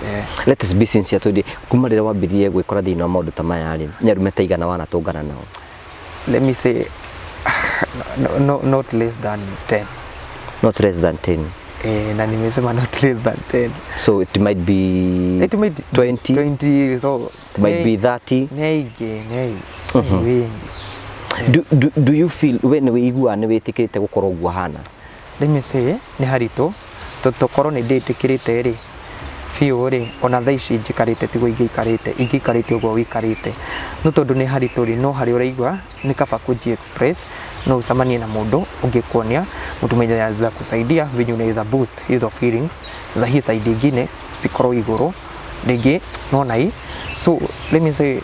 Eh, Let us be sincere, tondũ kuma rĩrĩa wambirie gwĩkora thĩinĩ wa maũndũ ta maya rĩ, nĩ arũme ta igana wanatũngana nao? Let me say no, no, not less than 10. Not less than 10? Eh, na nimesema not less than 10. So it might be It might 20. 20, so It might be 30. Nĩ aingĩ, nĩ aingĩ wengi. Do you feel we nĩ wĩiguaga nĩ wĩtĩkĩrĩte gũkorwo ũguo hana? Let me say nĩ haritũ, tũkorwo nĩ ndĩtĩkĩrĩte rĩ biũ rĩ, ona thaa ici njikarĩte tiguo ingĩikarĩte, ingĩikarĩte ũguo wĩikarĩte, no tondũ nĩ haritũ rĩ, no harĩa ũraigua nĩ kaba kũji express, no ucemanie na mũndũ ũngĩkuonia mtu mwenye anaweza kusaidia venye unaweza boost hizo feelings za hii side ingine cikorwo igũrũ rĩngĩ nona hii. So let me say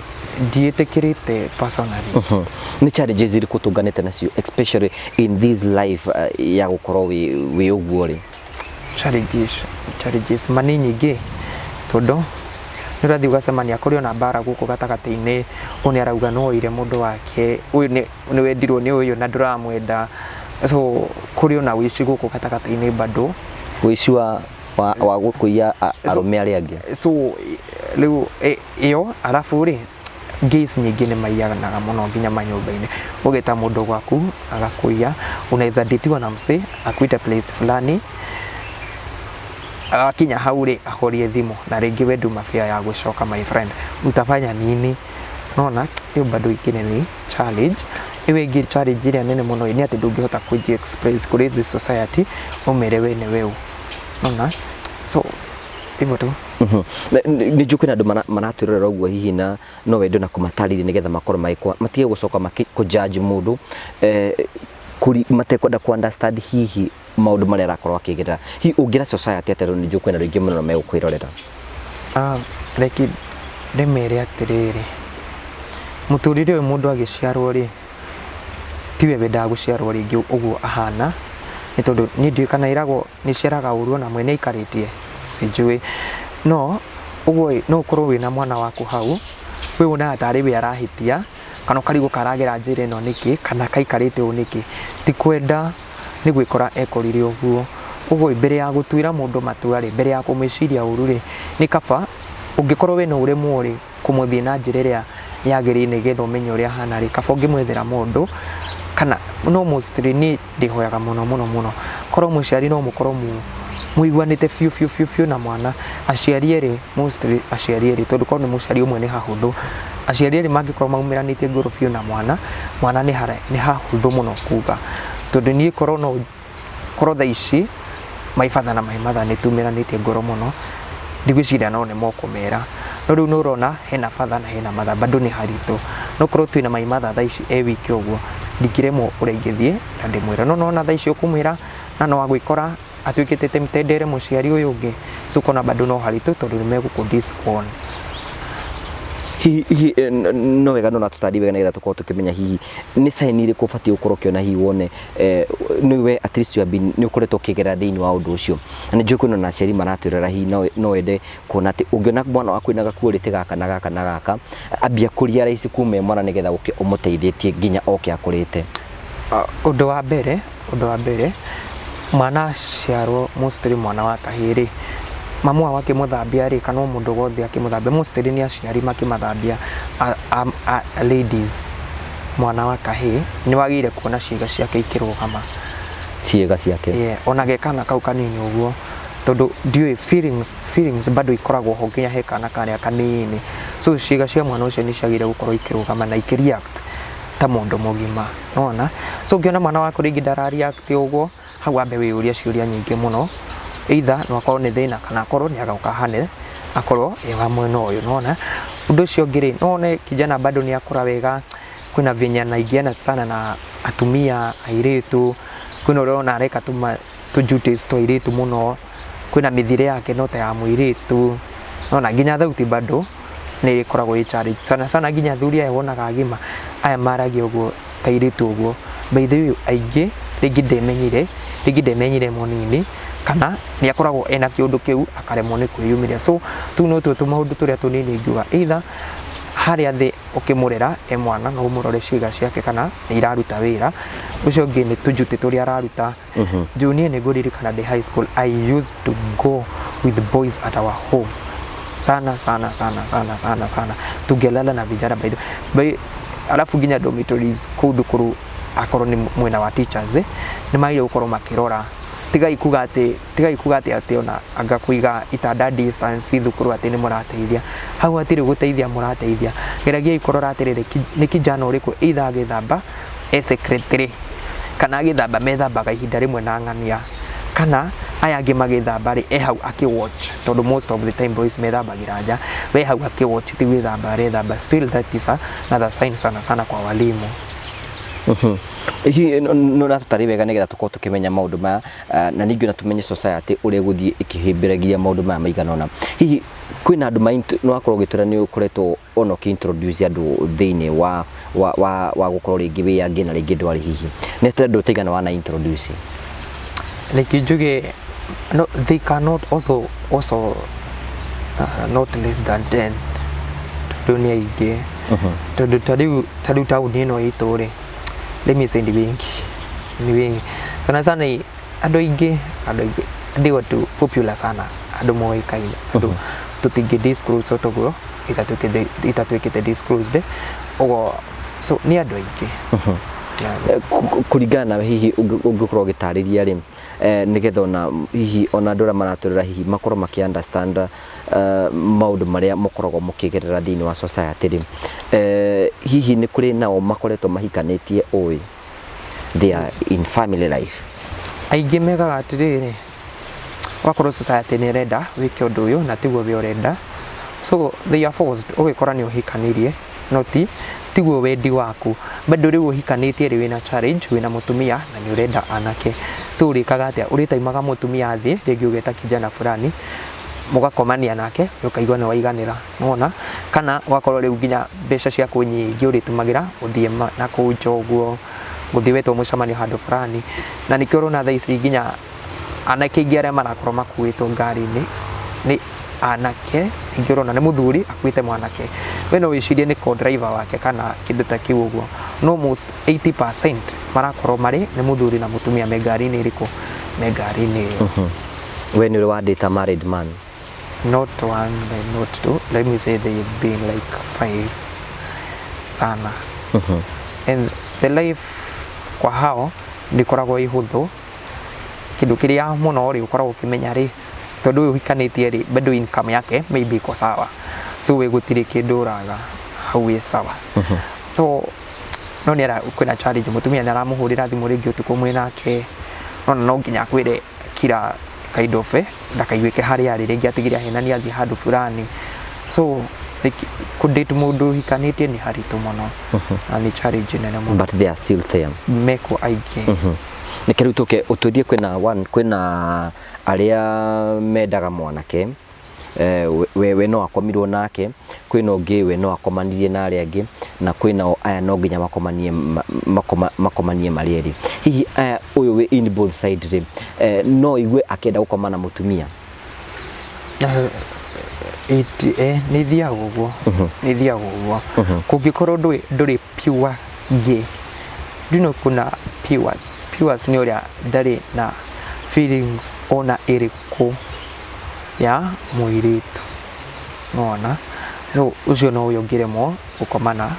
ndiĩtĩkĩrĩte personally. Nĩ challenges irĩkũ tũnganĩte nacio, especially in this life ya gũkorwo wĩ ũguo rĩ? Challenges ma nĩ nyingĩ, tondũ nĩ ũrathiĩ ũgacemania kũrĩ ona mbara gũkũ gatagatĩ-inĩ. Ũyũ nĩ arauga no oire mũndũ wake, ũyũ nĩ wendirwo nĩ ũyũ na ndũramwenda, so kũrĩ ona wĩici gũkũ gatagatĩ-inĩ bado. Wĩici wa gũkũiya arũme arĩa angĩ? So rĩu ĩyo, arabu rĩ, gays nyingĩ nĩ maiyanaga mũno nginya manyũmba-inĩ. Ũgeta mũndũ gwaku agakũiya, unaweza datiwa na msee akuite place fulani, akinya hau rĩ, ahorie thimũ na rĩngĩ we nduma fare ya gũcoka. My friend, utafanya nini? Nona ĩyo bado ingĩ nĩ challenge. Ĩyo ĩngĩ challenge ĩrĩa nene mũno nĩ atĩ ndũngĩhota kũji express kũrĩ the society ũmere we nĩ we ũ, nona? So hivyo tu. Nĩ njũĩ kwĩna andũ maratwĩrorera ũguo hihi na no wende na kũmatarĩria nĩgetha makorwo magĩkwa matige gũcoka kũjudge mũndũ matekwenda ku understand hihi maũndũ marĩa arakorwo akĩgerera. Hihi ũngĩra society atĩa, tondũ nĩ njũĩ kwĩna andũ aingĩ mũno megũkwĩrorera? Ah, reke ndĩmere atĩrĩrĩ, mũtũrĩre ũyũ mũndũ agĩciarwo rĩ, tiwe wendaga gũciarwo rĩngĩ ũguo ahana, nĩ tondũ niĩ ndiũĩ kana ĩragwo nĩ ciaraga ũru ona mwene aikarĩtie, sijui. No ũguo ĩ, no ũkorwo wĩna mwana waku hau we wonaga tarĩ we arahĩtia, kana ũkarigwo karagera njĩra ĩno nĩkĩ, kana kaikarĩte ũũ nĩkĩ. Ti kwenda, nĩ gwĩkora ekorire ũguo. Ũguo mbere ya gũtuĩra mũndũ matua rĩ, mbere ya kũmwĩciria ũru rĩ, nĩ kaba ũngĩkorwo wĩna ũremwo rĩ kũmũthiĩ na njĩra ĩrĩa yagĩrĩire nĩgetha ũmenye ũrĩa ahana rĩ, kaba ũngĩmwethera mũndũ kana no mostly niĩ ndĩhoyaga mũno mũno mũno korwo mũciari no mũkorwo mũiguanĩte biũ biũ biũ biũ na mwana, aciari erĩ, mostly aciari erĩ, tondũ korwo nĩ mũciari ũmwe nĩ hahũthũ. Aciari erĩ mangĩkorwo maumĩranĩtie ngoro biũ na mwana, mwana nĩ hahũthũ mũno kuga, tondũ niĩ korwo no korwo thaa ici my father na my mother nĩ tumĩranĩtie ngoro mũno, ndigwĩciria no nĩ mokũmera. No rĩu nĩ ũrona hena father na hena mother, bado nĩ haritũ. No korwo twĩna my mother thaa ici e wiki ũguo, ndingĩremwo ũrĩa ingĩthiĩ na ndĩmwĩre, no nona thaa ici ũkũmwĩra na no agwĩkora atuĩkĩte tempted ere mũciari ũyũ ũngĩ. So ũkona bado no haritũ, tondũ nĩ megũkũ disown. Hihi no wega no natũtarĩrie wega nĩgetha tũkorwo tũkĩmenya hihi nĩ sign irĩkũ ũbatiĩ gũkorwo ũkĩona, hihi wone nĩwe at least you have been, nĩ ũkoretwo ũkĩgerera thĩinĩ wa ũndũ ũcio, na nĩ njũĩ kwĩna na aciari maratwĩrora, hihi no wende kuona atĩ ũngĩona mwana waku ena gakuorĩtĩ gaka na gaka na gaka, ambia kũria rahisi kuma e mwana nĩgetha ũke ũmũteithĩtie nginya oke akũrĩte. Ũndũ wa mbere mwana aciarwo, mostly mwana wa kahĩĩ rĩ, mamu wao akĩmũthambia rĩ, kana o mũndũ wothe akĩmũthambia, mostly nĩ aciari makĩmathambia a ladies, mwana wa kahĩĩ nĩ wagĩrĩire kuona ciĩga ciake ikĩrũgama. Ciĩga ciake? Yeah, ona ge kana kau kanini ũguo, tondũ ndiũĩ feelings bado ikoragwo ho nginya he kana karĩa kanini. So ciĩga cia mwana ũcio nĩ ciagĩrĩire gũkorwo ikĩrũgama na ikĩreact ta mũndũ mũgima, nona? So ũngĩona mwana waku rĩngĩ ndara react ũguo, hau wambe wĩyũrie ciũria nyingĩ mũno, either no akorwo nĩ thĩna kana akorwo nĩ agoka hane akorwo e wa mwena ũyũ, nona? Ũndũ ũcio ũngĩ rĩ, no wone kijana bado nĩ akũra wega, kwĩna venye anaingiana sana na atumia airĩtu, kwĩna ũrĩa ũrona areka tũ duties twa airĩtu mũno, kwĩna mĩthiĩre yake no ta ya mũirĩtu, nona? Nginya thauti bado nĩ ĩkoragwo ĩ challenge sana sana, nginya athuri aya wonaga agima aya maragia ũguo ta airĩtu ũguo. By the way, aingĩ rĩngĩ ndemenyire mũnini, kana nĩ akoragwo ena kĩũndũ kĩu akaremwo nĩ kwĩyumĩria. So tũu no tuo tũmaũndũ tũrĩa tũnini ingiuga either Harĩa thĩ ũkĩmũrera e mwana no ũmũrore ciĩga ciake kana nĩ iraruta wĩra. Ũcio ũngĩ nĩ tũnjutĩ tũrĩa araruta. Juu niĩ nĩ ngũririkana ndĩ high school, I used to go with boys at our home sana sana sana sana sana sana. Tungelala na vijana by the by, alafu nginya dormitories kũu thukuru, akorwo nĩ mwena wa teachers, nĩ magĩrĩire gũkorwo makĩrora. Tigai kuga atĩ ona anga kũiga itanda distance thukuru atĩ nĩ mũrateithia. Hau hatirĩ gũteithia mũrateithia. Geragiai kũrora atĩrĩrĩ, nĩ kijana ũrĩkũ either agĩthamba e secretary, kana agĩthamba methambaga ihinda rĩmwe na ng'ania, kana aya angĩ magĩthamba rĩ, e hau akĩwatch, tondũ most of the time boys methambagĩra nja. We hau akĩwatch, ti gwĩthamba arethamba. Still that is another sign, sana sana kwa walimu. Hihi no natũtarĩ wega nĩgetha tũkorwo tũkĩmenya maũndũ maya, na ningĩ ona tũmenye society ũrĩa ĩgũthiĩ ĩkĩhĩmbĩragia maũndũ maya maigana ũna. Hihi kwĩna andũ nĩ wakorwo ũgĩtwĩra nĩ ũkoretwo ona ũkĩ-introduce andũ thĩinĩ wa gũkorwo rĩngĩ wĩ angĩ na rĩngĩ ndwarĩ, hihi nĩ atĩ andũ taigana wana introduce? Like njuge no, they cannot also not less than 10, tondũ nĩ aingĩ, tondũ ta rĩu taũni ĩno itũ rĩ, let me say ni wengi, ni wengi sana sana. Andũ aingĩ ndio tu popular sana, andũ moĩkaine, andũ tũtingĩ disclose ũguo itatuĩkĩte disclosed ũguo. So nĩ andũ aingĩ. Yeah. Kũringana nawe, hihi ũngĩkorwo ũgĩtarĩria rĩ, nĩgetha ona hihi ona andũ arĩa maratũrĩra hihi makorwo makĩ understand maũndũ marĩa mũkoragwo mũkĩgerera thĩinĩ wa society rĩ, hihi nĩ kũrĩ nao makoretwo mahikanĩtie, ũĩ they are in family life? Aingĩ megaga atĩrĩrĩ, wakorwo society nĩ ĩrenda wĩke ũndũ ũyũ na tiguo we ũrenda, so they are forced. Ũgĩkora nĩ ũhikanirie no ti tiguo wendi waku. Bado rĩu ũhikanĩtie rĩ, wĩna challenge, wĩna mũtumia na nĩ ũrenda anake, so ũrĩkaga atĩa? Ũrĩtaimaga mũtumia thĩ, rĩngĩ ũgeta kijana fulani mũgakomania nake, ũkaigua nĩ waiganĩra nona, kana ũgakorwo rĩu nginya mbeca ciaku nyingĩ ũrĩtũmagĩra ũthiĩ na kũu nja ũguo, gũthiĩ wetwo mũcemanio handũ fulani. Na nĩkĩo ũrona thaa ici nginya anake aingĩ arĩa marakorwo makuĩtwo ngari-inĩ nĩ anake ingĩ. Ũrona nĩ mũthuri akuĩte mwanake, we no wĩcirie nĩ co-driver wake kana kĩndũ ta kĩu ũguo, no most 80% marakorwo marĩ nĩ mũthuri na mũtumia me ngari-inĩ ĩrĩkũ, me ngari-inĩ ĩyo. We nĩ ũrĩ wandĩta married man? Not one and not two, let me say they've been like five sana. And the life kwa hao ndĩkoragwo ĩ hũthũ. Kĩndũ kĩrĩa mũno rĩ ũkoragwo ũkĩmenya rĩ, tondũ ũyũ ũhikanĩtie rĩ, bado income yake maybe iko sawa, so we gũtirĩ kĩndũ ũraga hau, wĩ sawa. So no nĩ ara kwĩna challenge, mũtumia nĩ aramũhũrĩra thimũ rĩngĩ ũtukũ mwĩ nake, nona no nginya akwĩre kila kind of, ndakaiguĩke harĩa arĩ, rĩngĩ atigire ahenania athiĩ handũ fulani. So like, kũdate mũndũ ũhikanĩtie nĩ haritũ mũno na nĩ challenge nene mũno. But they are still there? Meko aingĩ. Reke rĩu tũke ũtwĩrie, kwĩna one, kwĩna arĩa mendaga mwanake, we no akomirwo nake, kwĩna ũngĩ we no akomanirie na arĩa angĩ, na kwĩna aya no nginya makomanie makomanie marĩ erĩ. Hihi aya ũyũ wĩ in both side rĩ, no igue akĩenda gũkoma na mũtumia? Nĩ ithiaga ũguo, nĩ ithiaga ũguo. Kũngĩkorwo ndũrĩ pure gay. Do you know kuna pures? Pures nĩ ũrĩa ndarĩ na feelings ona ĩrĩkũ ya mũirĩtu, nona so ũcio no ũyũ ũngĩremwo gũkoma na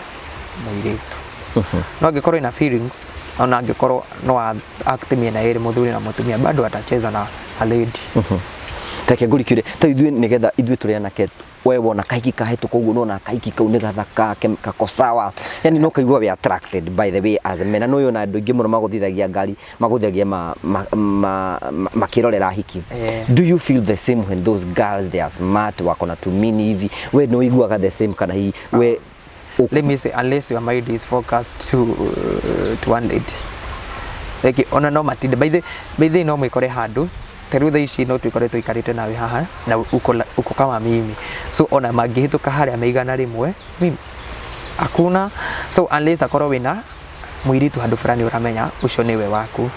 mũirĩtu. No angĩkorwo ina feelings, ona angĩkorwo no act mĩena ĩrĩ, mũthuri na mũtumia, bado atacheza na a lady. Reke ngũrikire ta ithuĩ, nĩgetha ithuĩ tũrĩ anake, we wona kahiki kahĩtũka ũguo, nona kahiki kau nĩ gathaka, kako sawa, yani no kaigua we attracted by the way as a man, na no yona andũ aingĩ mũno magũthithagia ngari, magũthagia makĩrorera hiki. Do you feel the same when those girls, they are smart, wako na tumini hivi, we no iguaga the same, kana hihi we Let me say, unless your mind is focused to one lady, like ona no matinde by the no mwikore handu ta rĩu thaa ici no twikore tũikarĩte nawe haha na uko kama mimi, so ona mangĩhĩtũka harĩa meigana rĩmwe, mimi hakuna. So unless akorwo wĩna mũirĩtu handũ fulani ũramenya ũcio nĩwe waku,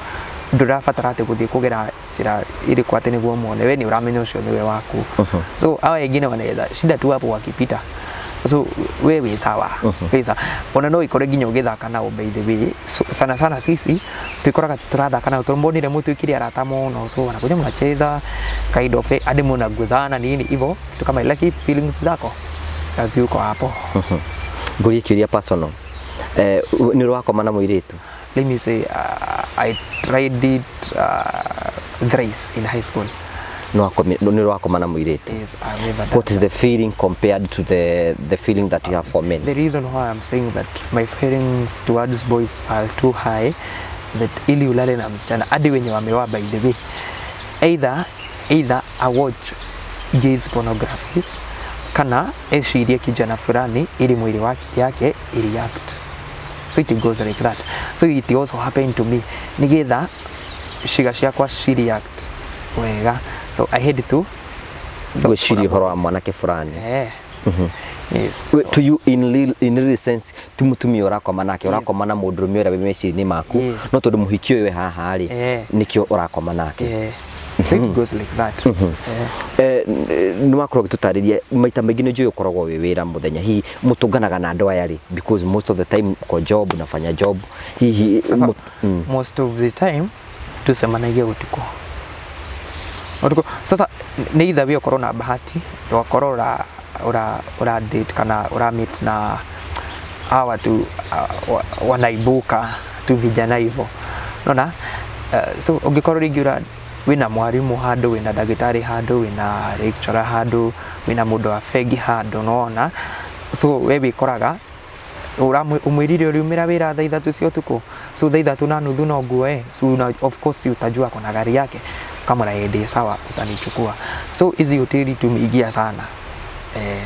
ndũrabatara atĩ gũthiĩ kũgera njĩra ĩrĩkũ atĩ nĩguo muone, we nĩ ũramenya ũcio nĩwe waku. So hawa wengine wanaweza shinda tu hapo wakipita. So we wĩ sawa, wĩ sawa. Ona no ikore nginya ũgĩthaka nao. By the way, so, sana sana sisi twikoraga tũrathaka nao tondũ mbonire mũtuĩkire arata mũno, so wanakuja mnacheza kind of hadi mnaguzana nini hivyo, kitu kama, like feelings zako yuko hapo. Ngũrie kĩũria personal, nĩ ũrĩ wakoma na mũirĩtu? Let me say, I tried it thrice in high school. Nĩ ũrĩ wakoma na mũirĩtu? Yes, I've never done. What is the feeling compared to the feeling that you have for men? The reason why I'm saying that my feelings towards boys are too high, that ili ulale na msichana, hadi wenye wameoa, by the way, either I watch gays pornographies kana ecirie kijana fulani ili mwili wake yake ireact. So it goes like that. So it also happened to me, nigetha ciĩga ciakwa ci react wega, so I had to Gwĩciria ũhoro wa mwanake fulani. Eh. Yes. To you in real sense, ti mũtumia ũrakoma nake, ũrakoma na mũndũrũme ũrĩa wĩ meciria-inĩ maku. Yes. No tondũ mũhiki ũyũ wĩ haha rĩ, nĩkĩo ũrakoma nake. Yeah. So it goes like that. Yeah. Nĩ wakorwo ũgĩtũtarĩria maita maingĩ, nĩ njũĩ ũkoragwo wĩ wĩra mũthenya, hihi mũtũnganaga na andũ aya rĩ? Because most of the time uko job, unafanya job, hihi Sasa, most of the time tucemanagia ũtukũ, ũtukũ. Sasa nĩ either we ũkorwo na bahati wakorwo ura date kana ura meet na hawa tu wanaibuka tu vijana hivyo, unaona? So ũngĩkorwo rĩngĩ ũra wĩna mwarimũ handũ, wĩna ndagĩtarĩ handũ, wĩna lecturer handũ, wĩna mũndũ wa bengi handũ, nona? So we wĩkoraga ũmwĩrire ũriumĩra wĩra thaa 3 cia ũtukũ, so thaa 3:30 no nguoe. So una, of course utajua kuna gari yake kama na ndĩ sawa, utanichukua. So hizi hoteli tumeingia sana,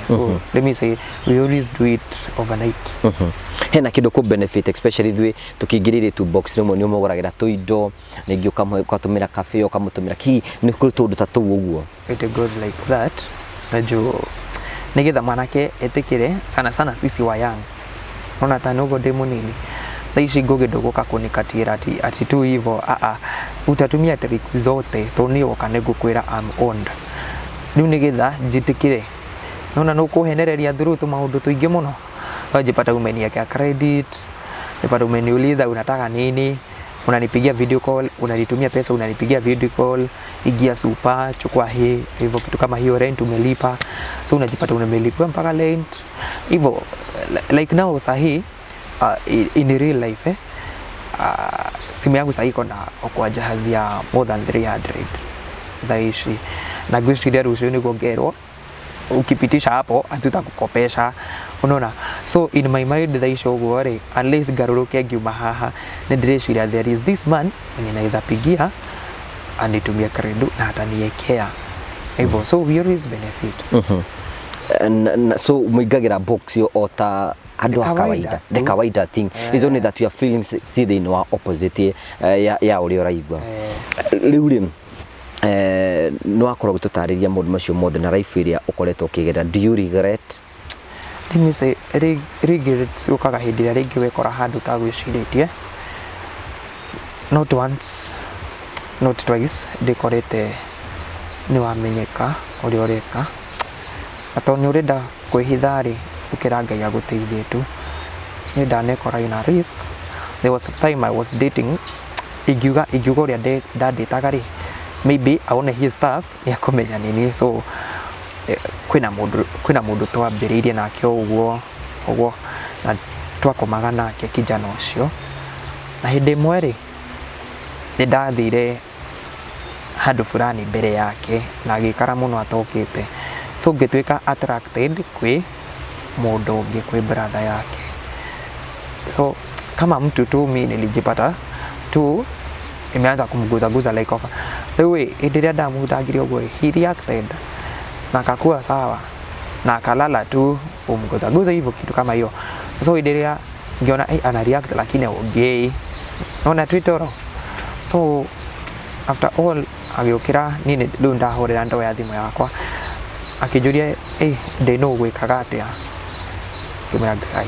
so let me say we always do it overnight. Hena kĩndũ kũ benefit, especially ithuĩ tũkĩingĩrĩire tu box, rĩmwe nĩ ũmũgũragĩra tũindo, rĩngĩ ũkamũtũmĩra cafe, ũkamũtũmĩra ki, nĩ kũrĩ tũndũ ta tũu ũguo? It goes like that. Najua nigetha mwanake etikire, sana sana sisi wa young, ona ta nugo ndi munini thaa ici, Ngugi ndũgũka kũnikatĩra ati tu hivyo. A utatumia tricks zote to niĩ woka nĩngũkwĩra I'm owned. Rĩu nĩgetha njĩtĩkĩre, nona nũkũhenereria through tũmaũndũ tũingĩ mũno, wajipata umeniwekea credit, jipata umeniuliza unataka nini, unanipigia video call, unanitumia pesa, unanipigia video call, ingia super, chukua hii hivyo, kitu kama hiyo, rent umelipa. So unajipata umelipa mpaka rent hivyo. Like now sahi, in real life, simu yangu sahi iko na okoa jahazi ya more than 300 thaa ici, na ngwĩciria rũciũ nĩguo ngerwo ukipitisha hapo hatutakukopesha, unaona? So in my mind thaa ici ũguo rĩ, unless ngarũrũke ngiuma haha, nĩ ndĩreciria there is this man mwenye naweza pigia anitumie credo na ataniekea hivyo. So we always benefit. So mũingagĩra box ĩyo o ta andũ a Kawaida kawaida, the tu. Kawaida thing is only that your feelings ci thĩinĩ wa opposite ya ũrĩa ũraigua. Rĩu rĩ, nĩ wakorwo ũgĩtũtarĩria maũndũ macio mothe na life ĩrĩa ũkoretwo ũkĩgerera, do you regret? Let me say, regrets ũkaga hĩndĩ ĩrĩa rĩngĩ wekora handũ ũtagwĩcirĩtie. Not once, not twice ndĩkorete nĩ wamenyeka ũrĩa ũreka, na tondũ nĩ ũrenda kwĩhitha rĩ, ũkĩra Ngai agũteithie tu. Nĩ ndanekora in a risk. There was a time I was dating, ingiuga ũrĩa ndandĩtaga rĩ, maybe aone his stuff nĩ akũmenya nini. So kwĩna mũndũ twambĩrĩirie nake ũguo ũguo na twakomaga nake kijana ũcio, na hĩndĩ ĩmwe rĩ, nĩ ndathire handũ fulani mbere yake na agĩikara mũno atokĩte, so ngĩtuĩka attracted kwĩ mũndũ ũngĩ, kwĩ brother yake. So kama mtu tu mi nilijipata tu imeanza kumguzaguza like offer. Rĩu ĩ, hĩndĩ ĩrĩa ndamũhutangire ũguo ĩ, he reacted na akakuwa sawa na akalala tu umguzaguza hivyo, kitu kama hiyo. So hĩndĩ ĩrĩa ngiona ana react lakini aongei, naona tu toro. So after all agĩũkĩra, niĩ rĩu ndahũrĩra ndoya thimũ yakwa, akĩnjũria, ndĩ nũ ũgwĩkaga atĩa? Ngĩmwĩra, Ngai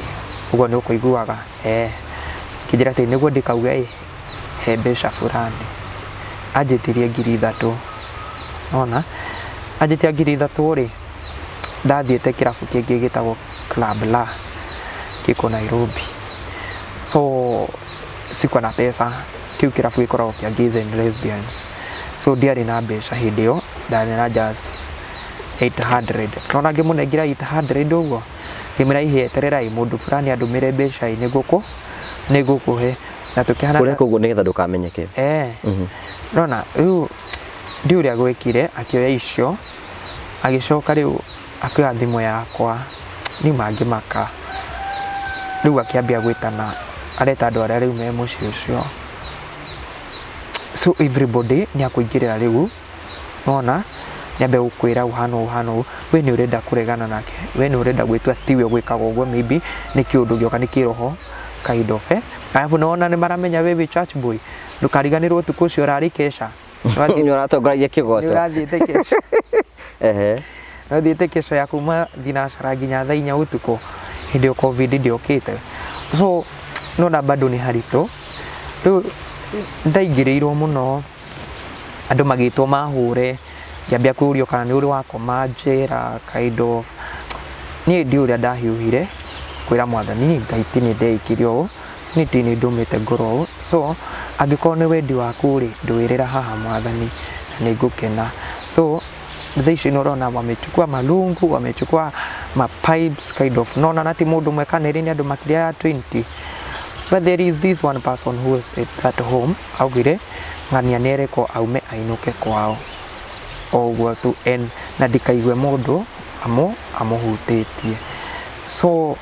ũguo nĩ ũkũiguaga, kĩnjĩra atĩ nĩguo ndĩkauge ĩ he mbeca fulani, anjĩtirie 3,000. Nona anjĩtia 3,000 rĩ, ndathiĩte kĩrabu kĩngĩ gĩtagwo Club La kiko Nairobi. So sikuwa na pesa, kiu kirabu gĩkoragwo kĩa gays and lesbians, so ndiarĩ na mbeca hĩndĩ ĩyo, ndarĩ na just 800. Nona ngĩmũnengera 800 ũguo, ngĩmwĩra, "Ihe, etererai mũndũ fulani andũmĩre mbeca ĩ, nĩngũkũhe." Na tũkĩhana Ũreka ũguo nĩgetha ndũkamenyeke? Eh. Nona rĩu ndi ũrĩa gwĩkire, akĩoya icio, agĩcoka rĩu akĩoya thimũ yakwa. Niĩ mangĩmaka rĩu, akĩambia gwĩtana, areta andũ arĩa rĩu me mũciĩ ũcio, so everybody nĩ akũingĩrĩra. Rĩu nona nĩambe gũkwĩra ũhana ũũ, ũhana ũũ, we nĩ ũrenda kũregana nake, we nĩ ũrenda gwĩtua tiwe gwĩkaga ũguo, maybe nĩ kĩũndũ gĩoka, nĩ kĩroho kind of, eh. Alafu nĩwona nĩ maramenya we wĩ church boy, ndũkariganĩrwo ũtukũ ũcio ũrarĩ kesha. Nĩ ũratongoragia Nĩ kĩgoco. Ũrathiĩte kesha. Ũrathiĩte kesha ya kuma thinacara nginya thaa 4 ũtukũ, hĩndĩ ĩyo COVID ndĩokĩte. So nona bado nĩ haritũ. Rĩu ndaingĩrĩirwo mũno, andũ magĩtwo mahũre, ngĩambia kũũrio kana nĩ ũrĩ wakoma njera kind of. Niĩ ndiũĩ ũrĩa ndahiũhire kwĩra Mwathani Ngai ti nĩ ndeikire ũũ, niĩ ti nĩ ndũmĩte ngorwo ũũ, so angĩkorwo nĩ wendi waku rĩ, ndũĩrĩra haha Mwathani na nĩ ngũkena. So thaa ici nĩ ũrona wamechukua marungu, wamechukua ma pipes kind of. Nona na ti mũndũ ũmwe kana erĩ, nĩ andũ makĩria ya 20, but there is this one person who was at that home, augire ng'ania nĩerekwo aume ainũke kwao o ũguo tu and na ndikaigue mũndũ amũhutĩtie. So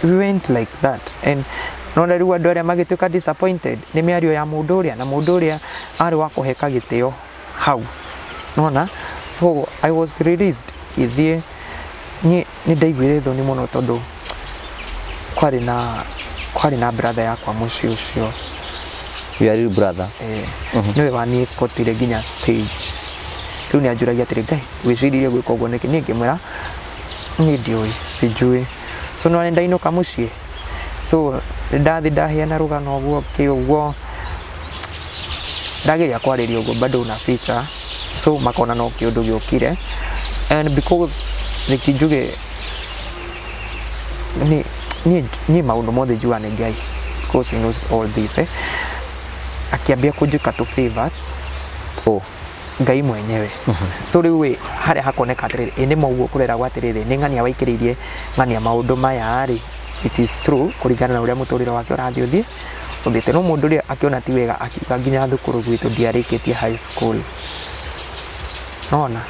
we went like that and nona rĩu andũ arĩa magĩtuĩka disappointed nĩ mĩario ya mũndũ ũrĩa, na mũndũ ũrĩa arĩ wa kũheka gĩtĩo hau nona. So I was released, ngĩthiĩ. Niĩ nĩ ndaiguire thoni mũno tondũ kwarĩ na brother yakwa mũciĩ ũcio. Your real brother? Eh, nĩwe wani escortire nginya stage. Rĩu nĩ anjũragia atĩrĩ, "Ngai, wĩciririe gwĩka ũguo nĩkĩ?" Niĩ ngĩmwĩra niĩ ndiũĩ, sijui. So no ndainũka mũciĩ, so ndathi ndaheana rũgano ũguo kĩ ũguo, ndageria kwarĩria ũguo, bado unaficha, so makona no kĩũndũ gĩũkire. And because reke njuge niĩ maũndũ mothe njugaga nĩ Ngai, because he knows all this, eh. Akĩambia kũnjĩka tu favors. Oh. Ngai mwenyewe. So rĩu ĩ harĩa hakoneka atĩrĩrĩ, ĩ nĩ ũguo kũreragwo atĩrĩrĩ, nĩ ng'ania waikĩrĩirie ng'ania maũndũ maya rĩ, it is true kũringana na ũrĩa mũtũrĩre wake ũrathiĩ ũthiĩte. No mũndũ ũrĩa akĩona ti wega, akiuga nginya thukuru gwitũ ndiarĩkĩtie high school. Naona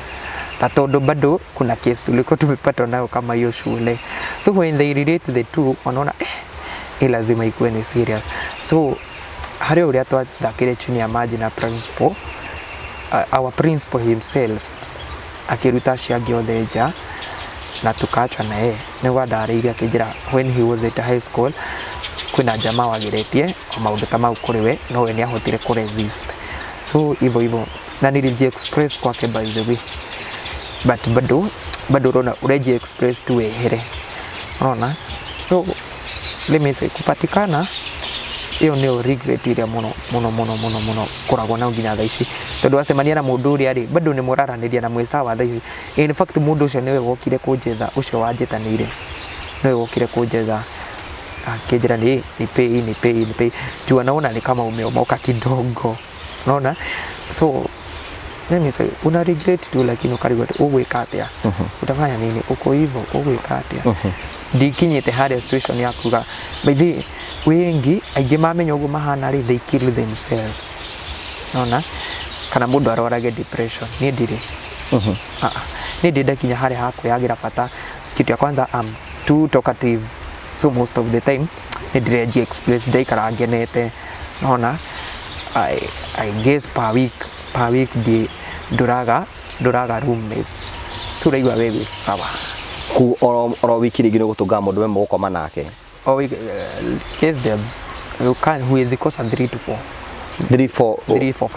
na tondũ bado kuna case tulikuwa tumepatwa nayo kama hiyo shule, so when they relate the two, wanaona eh, hii lazima ikuwe ni serious. So harĩ ũrĩa twathakire chini ya maji na principal, our principal himself akĩruta acio angĩ othe nja na tukaachwa na yeye. Nĩguo andarĩirie, akĩnjĩra when he was at high school kwĩna jamaa wageretie o maũndũ ta mau kũrĩ we, no we nĩahotire kũ resist. So hivyo hivyo na niliji express kwake, by the way, but bado urona ureji express tu wehere, unaona. So let me say, kupatikana ĩyo nĩyo regret ĩrĩa mũno mũno mũno mũno mũno koragwo nayo nginya thaa ici, tondũ wacemania na mũndũ ũrĩa rĩ, bado nĩ mũraranĩria na mwĩ sawa thaa ici. In fact, mũndũ ũcio nĩwe wokire kũnjetha, ũcio wanjĩtanĩire nĩwe wokire kũnjetha, akĩnjĩra ni nipe hii, nipe hii, nipe hii, juu anaona ni kama umeomoka kidogo, unaona. So let me say, una regret tu, lakini ukarigwo ũgwĩka atĩa, utafanya nini, uko hivyo, ũgwĩka atĩa. Ndikinyĩte harĩa situation ya kuga by the wengi aingĩ mamenya ũguo mahana rĩ, they kill themselves, nona kana mũndũ arwarage depression. Niĩ ndirĩ. Ah, ah. Niĩ ndĩ ndakinya harĩa ha kwĩyagĩra bata. Kitu ya kwanza, I'm too talkative, so most of the time nĩ ndĩrenji express, ndaikara ngenete, nona. I guess per week ndi ndũraga roommates, so ũraigua we wĩ sawa. Ku oro wiki rĩngĩ nĩ ũgũtũngaga mũndũ we mũgũkoma nake? O week, case there you can, huwezi kosa 3 to 4. 3 4? 3 4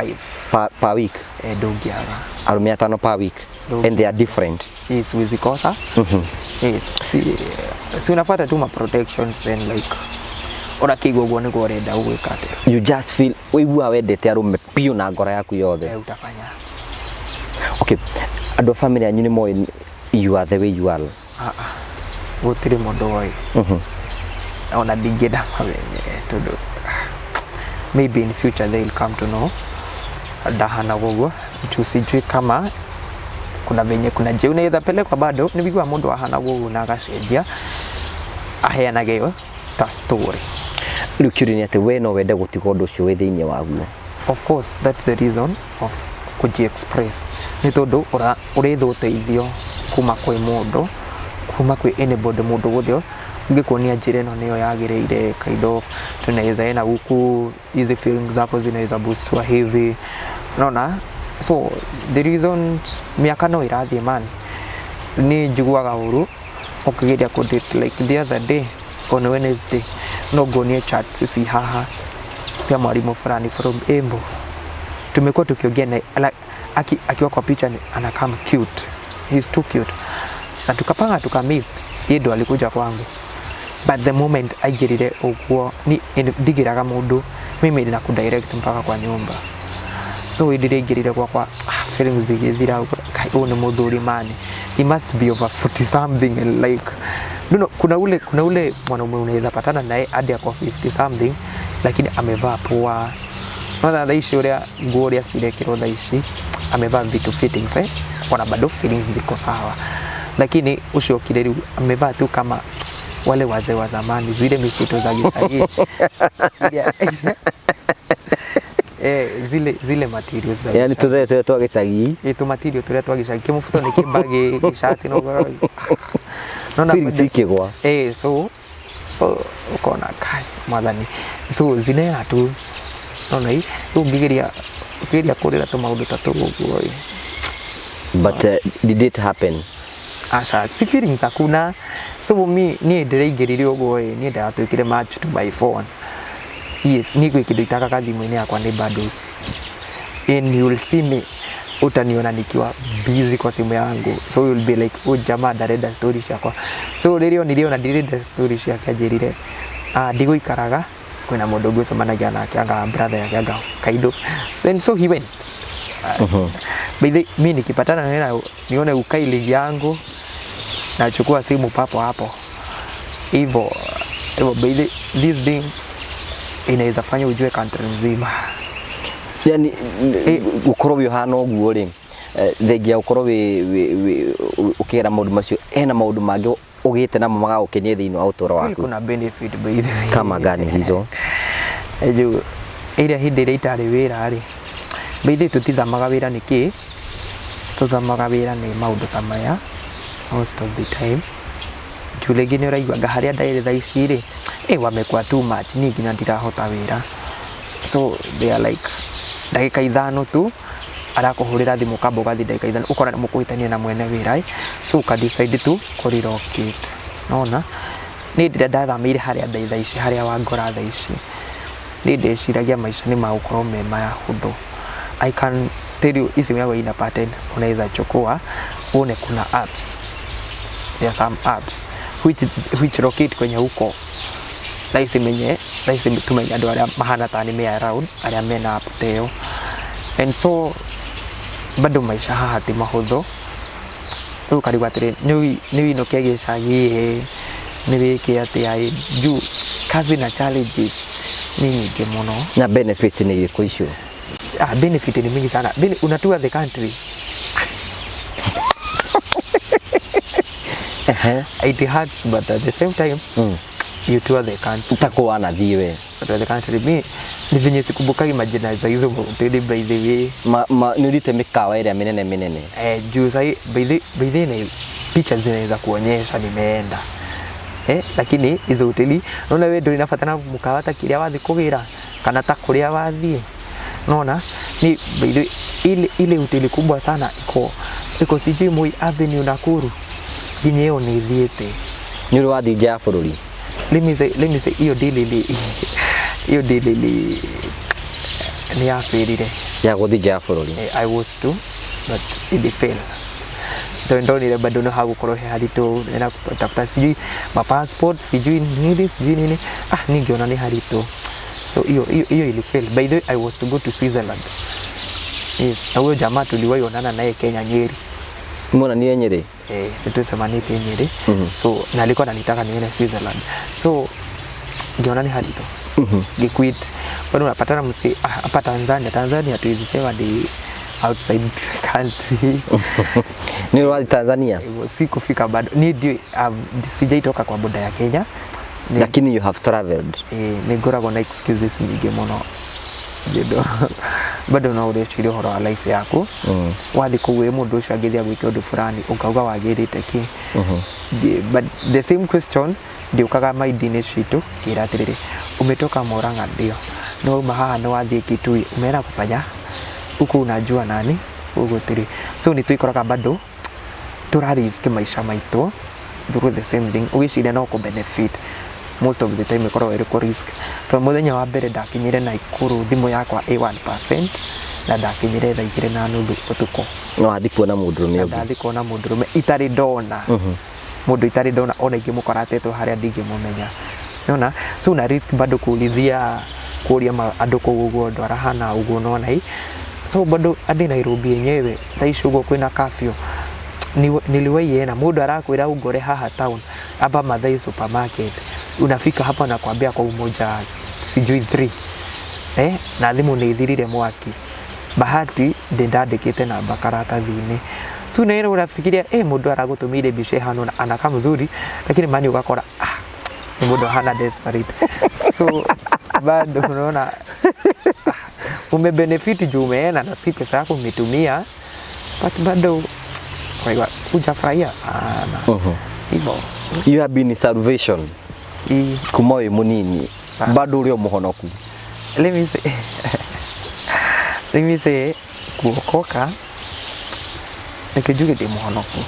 5. Per week? Eh, ndũngĩaga. Arũme atano per week? Ndũngĩ. And they are different? Yes, huwezi kosa. Yes, si unapata tu ma protections and like ũrakĩigua ũguo nĩguo ũrenda, ũgwĩka atĩa? You just feel ũiguaga wendete arũme biũ na ngoro yaku yothe? Eh, utafanya. Okay, andũ a family yanyu nĩ moĩ you are the way you are? Ah, ah. Gũtirĩ mũndũ oĩ. Ona ndingĩenda mamenye tondũ maybe in future they'll come to know ndahana ũguo, juu sijui kama kuna venye kuna jeu unaweza pelekwa bado nĩ wiguaga mũndũ ahana ũguo na agacenjia aheanage ĩyo ta story. Rĩu kĩũria nĩ atĩ we no wende gũtiga ũndũ ũcio wĩ thĩinĩ waguo? Of course, that's the reason of kũji-express, nĩ tondũ ũretha ũteithio kuma kwĩ mũndũ, kuma kwĩ anybody, mũndũ wothe ũngĩkuonia njĩra ĩno nĩyo yagĩrĩire, kind of tunaweza enda huku, hizi feelings zako zinaweza boostiwa hivi, unaona? So the reason mĩaka no ĩrathiĩ, man, nĩ njiguaga ũru ũkĩgeria kũ date. Like the other day on Wednesday, no nguonie chats ci haha cia mwalimu fulani from Embu tumekuwa tukiongea na like, akiwa kwa picha ni anakaa cute, he's too cute, na tukapanga tukameet, yeye ndo alikuja kwangu. But the moment aingĩrire ũguo ni ndigĩraga mũndũ, mimi nakudirect mpaka kwa nyumba. So hĩndĩ ĩrĩa aingĩrire gwakwa, feelings zigĩthira. Kai, ũyũ nĩ mũthuri mani, he must be over 40 something and like no, kuna ule mwanaume unaweza patana naye hadi ako 50 something lakini amevaa poa. Naona thaa ici ũrĩa nguo ũrĩa cirekĩrwo thaa ici, amevaa vitu fittings, eh, ona bado feelings ziko sawa, lakini ucio okire rĩu amevaa tu kama wale wazee wa zamani, zile mifuto za gicagi. Zile materials za Yani tũthee tũrĩa twa gĩcagi. Ĩ, tũmatirio tũrĩa twa gĩcagi, kĩmũbuto nĩ kĩmbagi, gĩcati no nona. Feelings ikĩgwa. So ukona kai mwathani, so zinea tu nona i rĩu ũngĩgeria ũkĩgeria kũrĩra tũmaũndũ ta tũu ũguo ĩ. But did it happen? Aca, si feelings hakuna. So mi niĩ ndĩraingĩrire ũguo ĩ, niĩ ndatuĩkire match to my phone. Yes, niĩ gwĩ kĩndũ itakaga thimũ-inĩ yakwa nĩ bundles, and you will see me, utaniona nikiwa busy kwa simu yangu, so you'll be like, "Oh, jamaa ndarenda story ciakwa." So rĩrĩa onire ona ndirenda story ciake, anjĩrire, "Ah, ndigũikaraga, kwĩna mũndũ ngũcemanagia nake, anga brother yake, anga kind of." So, and so he went. By the mi nikipatana naye na nione ukai ligi yangu, nachukua simu papo hapo hivyo hivyo. By the this thing inaweza fanya ujue country nzima. Yani gũkorwo wĩ ũhana ũguo rĩ, thengia gũkorwo wĩ ũkĩgera maũndũ macio, hena maũndũ mangĩ ũgĩte namo magagũkenia thĩinĩ wa ũtũũro Still waku? Kuna benefit, by the way. Kama gani hizo? Juu ĩrĩa hĩndĩ ĩrĩa itarĩ wĩra rĩ, by the way, tũtithamaga wĩra nĩkĩ, tũthamaga wĩra nĩ maũndũ ta maya most of the time, juu rĩngĩ nĩ ũraigua anga harĩa ndarĩ thaa ici rĩ, wamekuwa too much, niĩ nginya ndirahota wĩra. So they are like ndagĩka 5 tu arakũhũrĩra thimũ, kamba ũgathiĩ ndagĩka 5, ũkona nĩ mũkũhĩtania na mwene wĩra, so ũka decide tu kũ relocate. Nona niĩ ndĩrĩa ndathamĩire harĩa ndĩ thaa ici, harĩa wangora thaa ici, niĩ ndeciragia maica nĩ magũkorwo me mahũthũ. I can tell you, hii simu yangu ina pattern unaweza chukua uone kuna apps, there are some apps which locate kwenye huko thaa ici, menye thaa ici tumenye andũ arĩa mahana ta nĩ me around, arĩa mena app ta ĩyo. And so bado maisha haha ti mahũthũ. Rĩu ũkarigwo atĩrĩ, nĩ wĩinũke gĩcagi ĩ, nĩ wĩke atĩa ĩ, juu kazi na challenges ni nyingĩ mũno. Na benefits nĩ irĩkũ icio? Ah, benefit ni mingi sana. Unatua the country. It hurts, but at the same time you tour the country. Ta kũ wanathiĩ we? Tour the country, mi ni venye sikumbukagi majina za hizo hoteli, by the way. Nĩ ũthiĩte mĩkawa ĩrĩa mĩnene mĩnene? Eh, juu sahi by the picha zinaweza kuonyesha nimeenda, lakini hizo hoteli naona wewe ndũrĩ na bata na mũkawa ta kĩrĩa wathiĩ kũgĩra kana ta kũrĩa wathiĩ. Naona ni by the way, ile hoteli kubwa sana iko sijui Moi Avenue, Nakuru, nginya ĩyo nĩ thiĩte. Nĩ ũrĩ wathiĩ nja ya bũrũri? Let me say hiyo deal ili ni yabĩrire. Ya gũthiĩ nja ya bũrũri? Eh, I was to, but it failed. So ndonire bado no hagũkorwo he haritũ ena kutafuta sijui mapassport, sijui nini, sijui nini, ningiona ni haritũ. So hiyo ili fail. By the way, I was to go to Switzerland. Yes, na huyo jamaa tuliwahi onana naye Kenya, Nyeri. Muonanire Nyĩrĩ? Eh, nĩtwĩcemanĩtie Nyĩrĩ. So na alikuwa ananitaka niende Switzerland, so ngiona ni haritũ, ngĩquit. Bado unapatana msi, ah, hapa Tanzania. Tanzania hatuwezi sema ni outside country. Nĩ ũrathiĩ Tanzania? Sikufika bado, ni ndio sijaitoka kwa boda ya Kenya. Lakini you have traveled. Eh, nĩ ngoragwo na excuses nyingĩ mũno bado bado no ũreciria ũhoro wa life yaku. Wathiĩ kũu ĩ mũndũ ũcio angĩthiĩ agwĩke ũndũ fulani, ũkauga wagĩrĩte kĩ? But the same question ndiũkaga maindi-inĩ citũ kĩra atĩrĩrĩ, umetoka Murang'a, ndio nĩ wauma haha, nĩ wathiĩ Kitui, umeenda kufanya huku, unajua nani ũgũtĩrĩ. So nĩ twĩkoraga bado tũra risk maisha maitũ through the same thing, ũgĩciria no kũ benefit. Most of the time ĩkoragwo ĩrĩ kũ risk, tondũ mũthenya wa mbere ndakinyire Naikuru thimũ yakwa ĩ 1% na ndakinyire thaa 2:30 ũtukũ. No wathiĩ kuona mũndũrũme Na ũngĩ. Ndathiĩ kuona mũndũrũme itarĩ ndona, mũndũ itarĩ ndona, ona ingĩmũkora atetwo harĩa ndingĩmũmenya, nona. So una risk bado kuulizia, kuuria andũ kũu ũguo andũ arahana ũguo, nona i so bado hadi Nairobi yenyewe thaa ici ũguo kwĩna curfew. Niliwahi ena mũndũ arakwĩra ungore haha town hapa Mathai Supermarket, unafika hapa nakwambia kwa Umoja sijui 3, eh, na thimũ nĩ ithirire mwaki. Bahati ndĩ ndandĩkĩte namba karatathi-inĩ. So na ile unafikiria, eh, mũndũ aragũtũmĩire mbica ĩhana na anakaa mzuri, lakini mani ũgakora, ah, ni mũndũ ahana desperate. So bado unaona, ah, umebenefit juu umeenda na si pesa yako umetumia, but bado kwa hujafurahia sana hivyo. You have been in salvation kuma wĩ mũnini. Sana. Bado ũrĩ o mũhonoku? Let me say kuokoka, reke njuge ndĩ mũhonoku,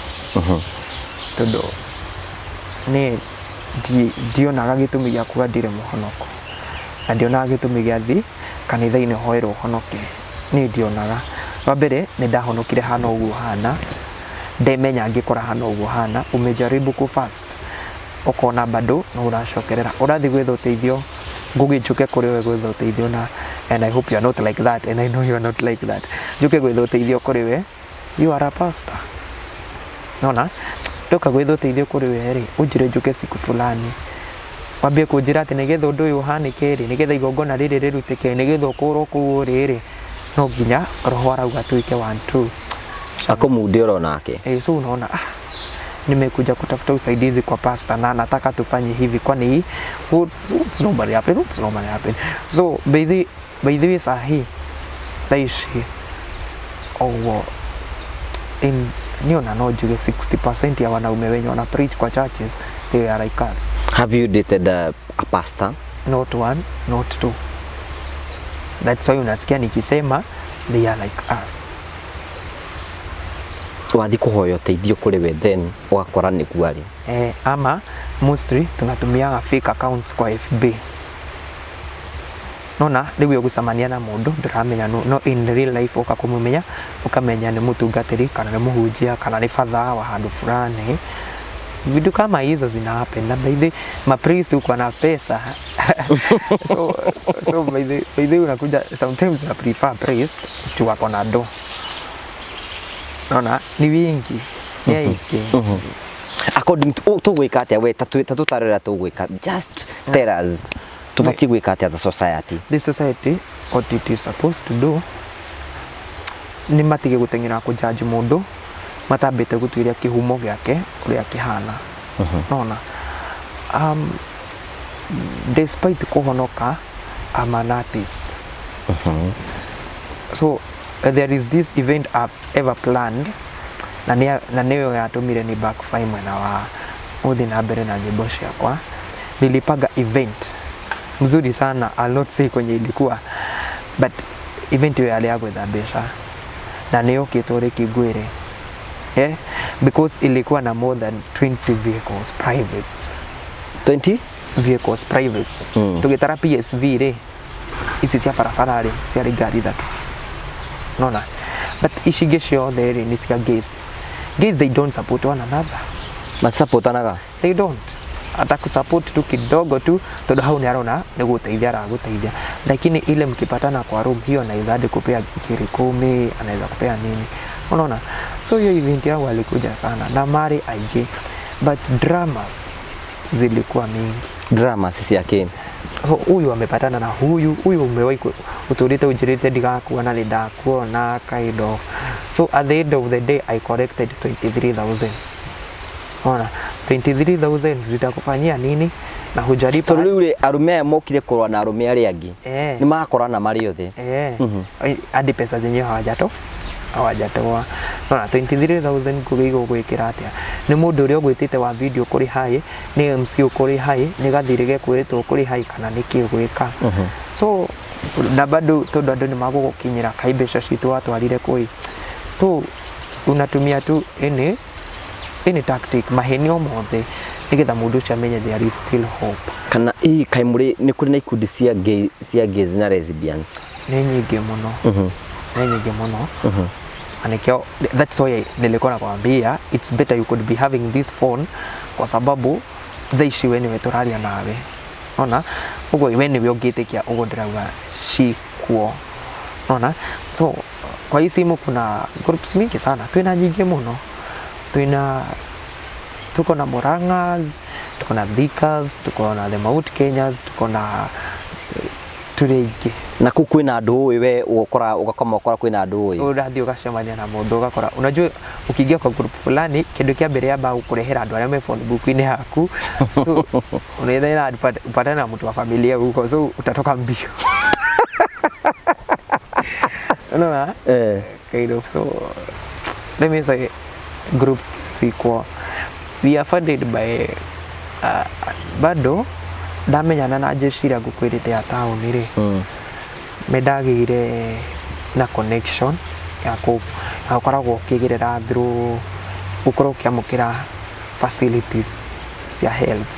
tondũ nĩ ndionaga gĩtũmi gĩa kuga ndirĩ mũhonoku, na ndionaga gĩtũmi gĩa thi kanitha-inĩ hoerwo honoke. Niĩ ndionaga. Wa mbere nĩ ndahonokire hana ũguo hana, ndemenya ngĩkora hana ũguo hana. Umejaribu ku fast, ũkona bado no ũracokerera, ũrathiĩ gwetha ũteithio, ngũgĩ njũke kũrĩ we gwetha ũteithio, na and I hope you are not like that, and I know you are not like that. Njũke gwetha ũteithio kũrĩ we, you are a pastor, nona ndoka gwetha ũteithio kũrĩ we rĩ, ũnjĩre njũke siku fulani, wambie kũnjĩra atĩ nĩgetha ũndũ ũyũ ũhanĩke rĩ, nĩgetha igongona rĩrĩ rĩrutĩke, nĩgetha ũkũrwo kũu ũrĩ rĩ, no nginya roho arauga tuike one two. Akũmunde oro nake. Eh, so unaona, ah, nimekuja kutafuta usaidizi kwa pasta na nataka tufanye hivi, kwani hii what's normally happen, what's normally happen? So by the way, sahi thaa ici oguo in niona no njuge 60% ya wanaume wenye wana preach kwa churches, they are like us. Have you dated a pastor? Not one, not two. That's why unasikia nikisema they are like us. Wathiĩ kũhoya ũteithio kũrĩ we, then ũgakora nĩguo arĩ. Eh, ama mostly tunatumiaga fake accounts kwa FB, nona rĩu ũgũcemania na mũndũ ndũramenya no in real life ũka kũmũmenya, ũkamenya nĩ mũtungatĩri kana nĩ mũhunjia kana nĩ father wa handũ fulani. Vitu kama hizo zina happen. Na by the mapriest huko na pesa, so by the unakuja sometimes una prefer priest juu wako na do, naona ni wingi, ni aingĩ. According to oh, tũgwĩka atĩa we ta tũtarĩra tũgwĩka, just tell us tũbatiĩ gwĩka atĩa the society? The society, what it is supposed to do, nĩ matige gũteng'era kũjaji mũndũ matambĩte gũtuĩria kĩhumo gĩake ũrĩa kĩhana, nona. Despite kũhonoka, I'm an artist, so there is this event I've ever planned, na nĩyo yatũmire ni backfire mwena wa gũthiĩ na mbere na nyĩmbo ciakwa. Nilipanga event mzuri sana. I'll not say kwenye ilikuwa, but event hiyo yarĩ ya gwetha mbeca na nĩ yũkĩtwo rĩki ngwĩre, yeah? Because ilikuwa na more than 20 vehicles privates. 20? Vehicles privates. Tũgĩtara PSV rĩ, ici cia barabara rĩ, ciarĩ ngari ithatũ, nona, but ici ingĩ ciothe rĩ, nĩ cia gays. Gays, they don't support one another. Matisapotanaga? They don't. Atakusupport tu kidogo tu tondu hau nĩ arona nĩ gũteithia aragũteithia, lakini ile mkipatana kwa room hiyo anaweza hadi kupea 10,000, anaweza kupea nini, unaona? So hiyo event yangu alikuja sana na mari aingĩ, but dramas zilikuwa mingi. Drama sisi yake? So huyu amepatana na huyu, huyu umewahi uturite ujirite ndigakuona nĩ ndakuona, kind of. So at the end of the day I collected 23,000. Ona 23,000 zitakufanyia nini na hujalipa? Tondũ rĩu rĩ, arũme aya mokire kũrũa na arũme arĩa angĩ, nĩ makorana marĩ othe. Eh, hadi pesa zenyewe hawajatoa. Nona 23,000 ngũgĩ igũgwĩkĩra atĩa? Nĩ mũndũ ũrĩa ũgwĩtĩte wa video kũrĩ hai, nĩ MC ũkũrĩ hai, nĩ gathirĩ gekwĩrĩtwo kũrĩ hai, kana nĩ kĩ ũgwĩka? So na bado tondũ andũ nĩ magũgũkinyĩra kai mbeca citũ watwarire kũi tu, unatumia tu any tactic, maheni o mothe, nĩgetha mũndũ ũcio amenye there is still hope. Kana ii kaĩ mũrĩ nĩ kũrĩ na ikundi cia gay, cia gays na lesbians? Nĩ nyingĩ mũno, nĩ nyingĩ mũno, na nikio that's why nilikuwa nakwambia it's better you could be having this phone, kwa sababu thaa ici we niwe tũraria nawe, ona ũguo we niwe ũngĩtĩkia ũguo ndĩrauga cikuo, ona. So kwa hii simu kuna groups mingi sana, twina nyingĩ mũno, twina tuko na Morangas, tuko na Thikas, tuko na the Mount Kenyas, tuko na tũrĩ aingĩ. Na kũu kwĩna andũ ũĩ we ũgakora ũgakoma ũkora kwĩna andũ ũĩ? Ũrathiĩ ũgacemania na mũndũ ũgakora, unajua ukiingia kwa group fulani, kĩndũ kĩa mbere yamba gũkũrehera andũ arĩa me phone book-inĩ yaku. So unaweza ila upatane na mtu wa familia huko, so utatoka mbio, unaona? Kind of. So let me say group sikuwa we are funded by bado ndamenyana na jeshi ĩrĩa ngũkwĩrĩte ya taũni rĩ, nĩ ndagĩire na connection ya ya gũkoragwo ũkĩgerera through gũkorwo ũkĩamũkĩra facilities cia health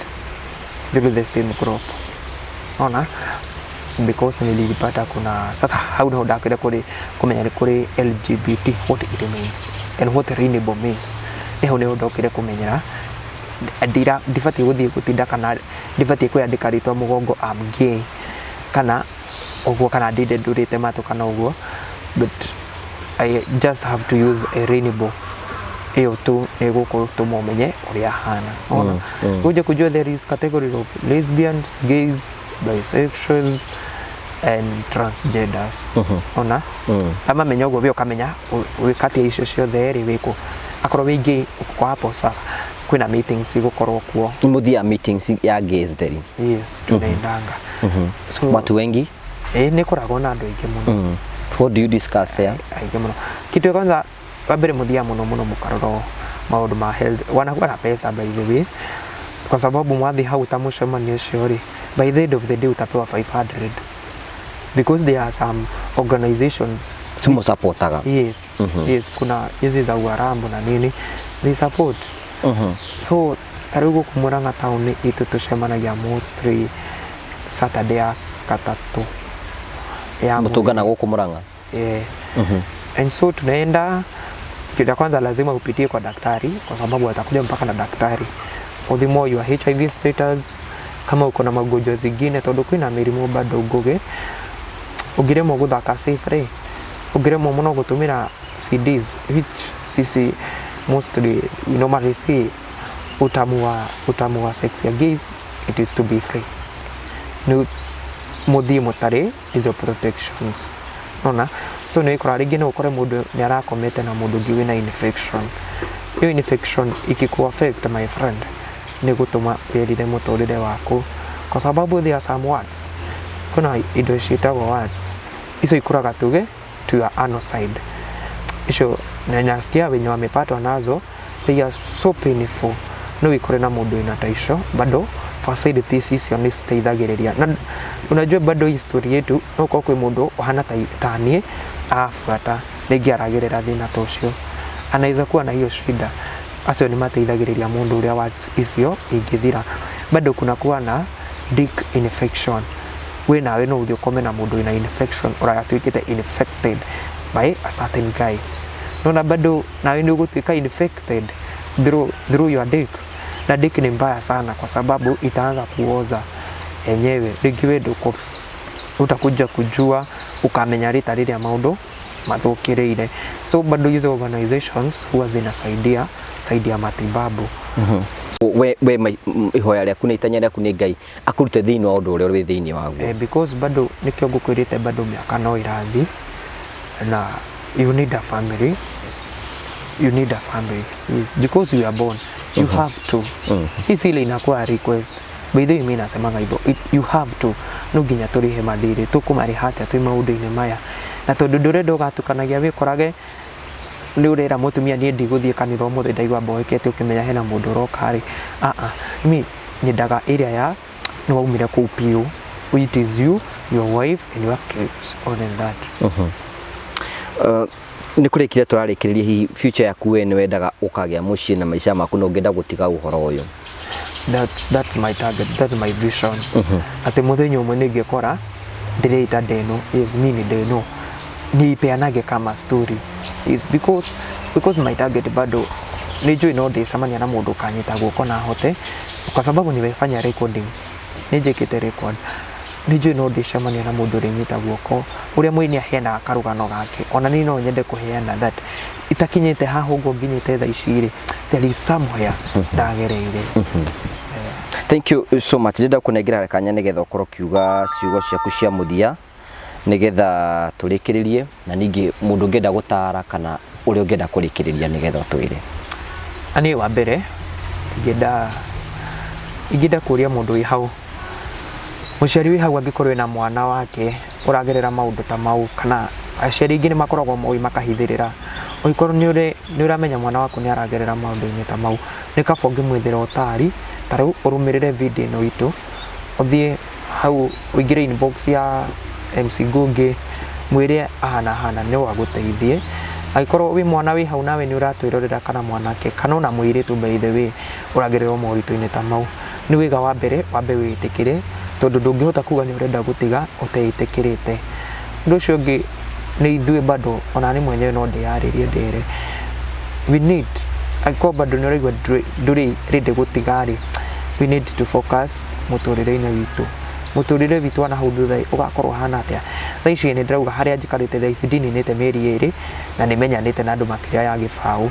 through the same group, ona because nilipata kuna sasa hau niho ndakwire kũrĩ kũmenya nĩ kũrĩ LGBT, what it means and what rainbow means. Nĩ hau niho ndokire kũmenyera ndira ndibatiĩ gũthiĩ gũtinda kana ndibatiĩ kwĩyandĩka rĩtwa mũgongo am gay kana ũguo, kana ndinde ndurĩte matũ kana ũguo, but I just have to use a rainbow ĩyo tu nĩ gũkũtũma ũmenye ũrĩa hana. Ona uje kujua there is category of lesbians, gays, bisexuals and transgenders. Ona ama menya ũguo we ũkamenya wĩ kati ya icio ciothe rĩ wĩkũ. Akorwo wĩ gay uko hapo, sasa kwĩna meetings igũkorwo kuo. Nĩ mũthiaga meetings ya gays theri? Yes, tunaendanga. So watu wengi? Eh, nĩ kũragwo na andũ aingĩ mũno. What do you discuss there? Aingĩ mũno. Kitu ya kwanza wa mbere mũthiaga mũno mũno mũkarora maũndũ ma health, wanakuwa na pesa by the way, kwa sababu mwathi hau ta mũcemanio ũcio rĩ, by the end of the day utapewa 500 because there are some organizations Cimusapotaga? Yes, kuna hizi za Uarambo na nini, they support. So ta rĩu gũkũ Murang'a town itũ tũcemanagia mostly Saturday ya gatatũ ya mweri. Mũtũngana gũkũ Murang'a? Yeah. And so tunaenda, kitu ya kwanza lazima upitie kwa daktari, kwa sababu atakuja mpaka na daktari uthimwo your HIV status, kama uko na magonjwa zingine, tondu kwina mĩrimũ bado ngũgĩ ũngĩremwo gũthaka safe rĩ, ũngĩremwo mũno gũtũmĩra CDs, which sisi mostly we normally see utamu wa sex ya gays, it is to be free, nĩ mũthiĩ mũtarĩ hizo protections, nona. So nĩ wĩkora rĩngĩ no ũkore mũndũ nĩ arakomete na mũndũ ũngĩ wĩna infection. Hiyo infection ikiku affect, my friend, nĩ gũtũma wĩrire mũtũrĩre waku, kwa sababu there are some warts, kuna indo ciĩtagwo warts, icio ikũraga tuge to your anal side icio, na nasikia wenye wamepatwa nazo they are so painful. No wikore na mũndũ wĩna ta icio, bado facilities icio nĩ citeithagĩrĩria. Na unajua bado hii story yetu no ũkorwo kwĩ mũndũ ũhana ta niĩ arabuata rĩngĩ aragerera thĩna ta ũcio, anaweza kuwa na hiyo shida. Acio nĩ mateithagĩrĩria mũndũ ũrĩa wa icio ingĩthira. Bado kuna kuwa na dick infection, we nawe no ũthiĩ ũkome na mũndũ wĩna infection ũratuĩkĩte infected by a certain guy, nona bado nawe nĩ ũgũtuĩka infected through your dick. Na dick ni mbaya sana kwa sababu itaanza kuoza yenyewe. Rĩngĩ we ndũkũ utakuja kujua ukamenya rita rĩrĩa maũndũ mathũkĩrĩire. So bado hizo organizations huwa zinasaidia saidia matibabu. We ihoya rĩaku na itanya rĩaku nĩ Ngai akũrute thĩinĩ wa ũndũ ũrĩa wĩ thĩinĩ waguo. Eh, because bado nĩkĩo ngũkwĩrĩte, bado mĩaka no ĩrathi na you need a family, you need a family, yes, because you are born, you have to. Hii ile inakuwa request. By the way, mimi nasemaga hivyo, you have to. No nginya tũrĩhe mathirĩ, tũkũmarĩha atĩa twĩ maũndũ-inĩ maya? Na tondũ ndũrenda ũgatukanagia, wĩkorage nĩ ũrera mũtumia, "Niĩ ndigũthiĩ kanitha ũmũthĩ, ndaigua mboekete," ũkĩmenya hena mũndũ ũroka rĩ. Ah, mi nyendaga ĩrĩa ya nĩ waumire kũu biũ. It is you, your wife and your kids, all than that. Nĩ kũrĩkire tũrarĩkĩrĩria, hihi future yaku we nĩ wendaga ũkagĩa mũciĩ na maica maku na ũngĩenda gũtiga ũhoro ũyũ? That's my target, that's my vision, atĩ mũthenya ũmwe nĩngĩkora ndĩreita Deno. Yes, mi ni Deno, niipeanage kama story is because my target bado nĩ njũĩ no ndĩcemania na mũndũ ũkanyita guoko na hote, kwa sababu nimefanya recording, nĩ njĩkĩte record. Nĩ njũĩ no ndĩcemania na mũndũ ũrĩnyita guoko. Ũrĩa mũini aheanaga karũgano gake, ona niĩ no nyende kũheana that itakinyĩte haha ũguo nginyĩte thaa ici rĩ, there is somewhere ndagereire. Thank you so much. Ndĩrenda kũnengera kanya nĩgetha ũkorwo ũkiuga ciugo ciaku cia mũthia nĩgetha tũrĩkĩrĩrie, na ningĩ mũndũ ũngĩenda gũtara kana ũrĩa ũngĩenda kũrĩkĩrĩria nĩgetha ũtwĩre. Na niĩ wa mbere ingĩenda kũria mũndũ wĩ hau, mũciari wĩ hau, angĩkorwo ena mwana wake ũragerera maũndũ ta mau, kana aciari aingĩ nĩ makoragwo moĩ makahithĩrĩra, ũngĩkorwo nĩ ũramenya mwana waku nĩ aragerera maũndũ-inĩ ta mau, nĩ kaba ũngĩmwethera ũtari. Ta rĩu ũrũmĩrĩre video ĩno itũ, ũthiĩ hau ũingĩre inbox ya MC Ngugi, mwĩre ahana ahana, no agũteithie. Angĩkorwo wĩ mwana wĩ hau nawe nĩ ũratwĩrorera, kana mwanake kana ona mũirĩtu, by the way, ũragerera moritũ-inĩ ta mau, nĩ wĩga wa mbere wambe wĩtĩkĩre, tondũ ndũngĩhota kuga nĩ ũrenda gũtiga ũteĩtĩkĩrĩte. Ũndũ ũcio ũngĩ nĩ ithuĩ bado, ona niĩ mwenyewe no ndĩyarĩrie ndĩre we need, angĩkorwo bado nĩ ũraigua ndũrĩ ready gũtiga rĩ, we need to focus mũtũrĩre-inĩ witũ. Mũtũrĩre witũ wa nahau thutha ũgakorwo ũhana atĩa? Thaa ici nĩ ndĩrauga harĩa njikarĩte thaa ici ndininĩte mĩeri 2 na nĩ menyanĩte na andũ makĩria ya 20,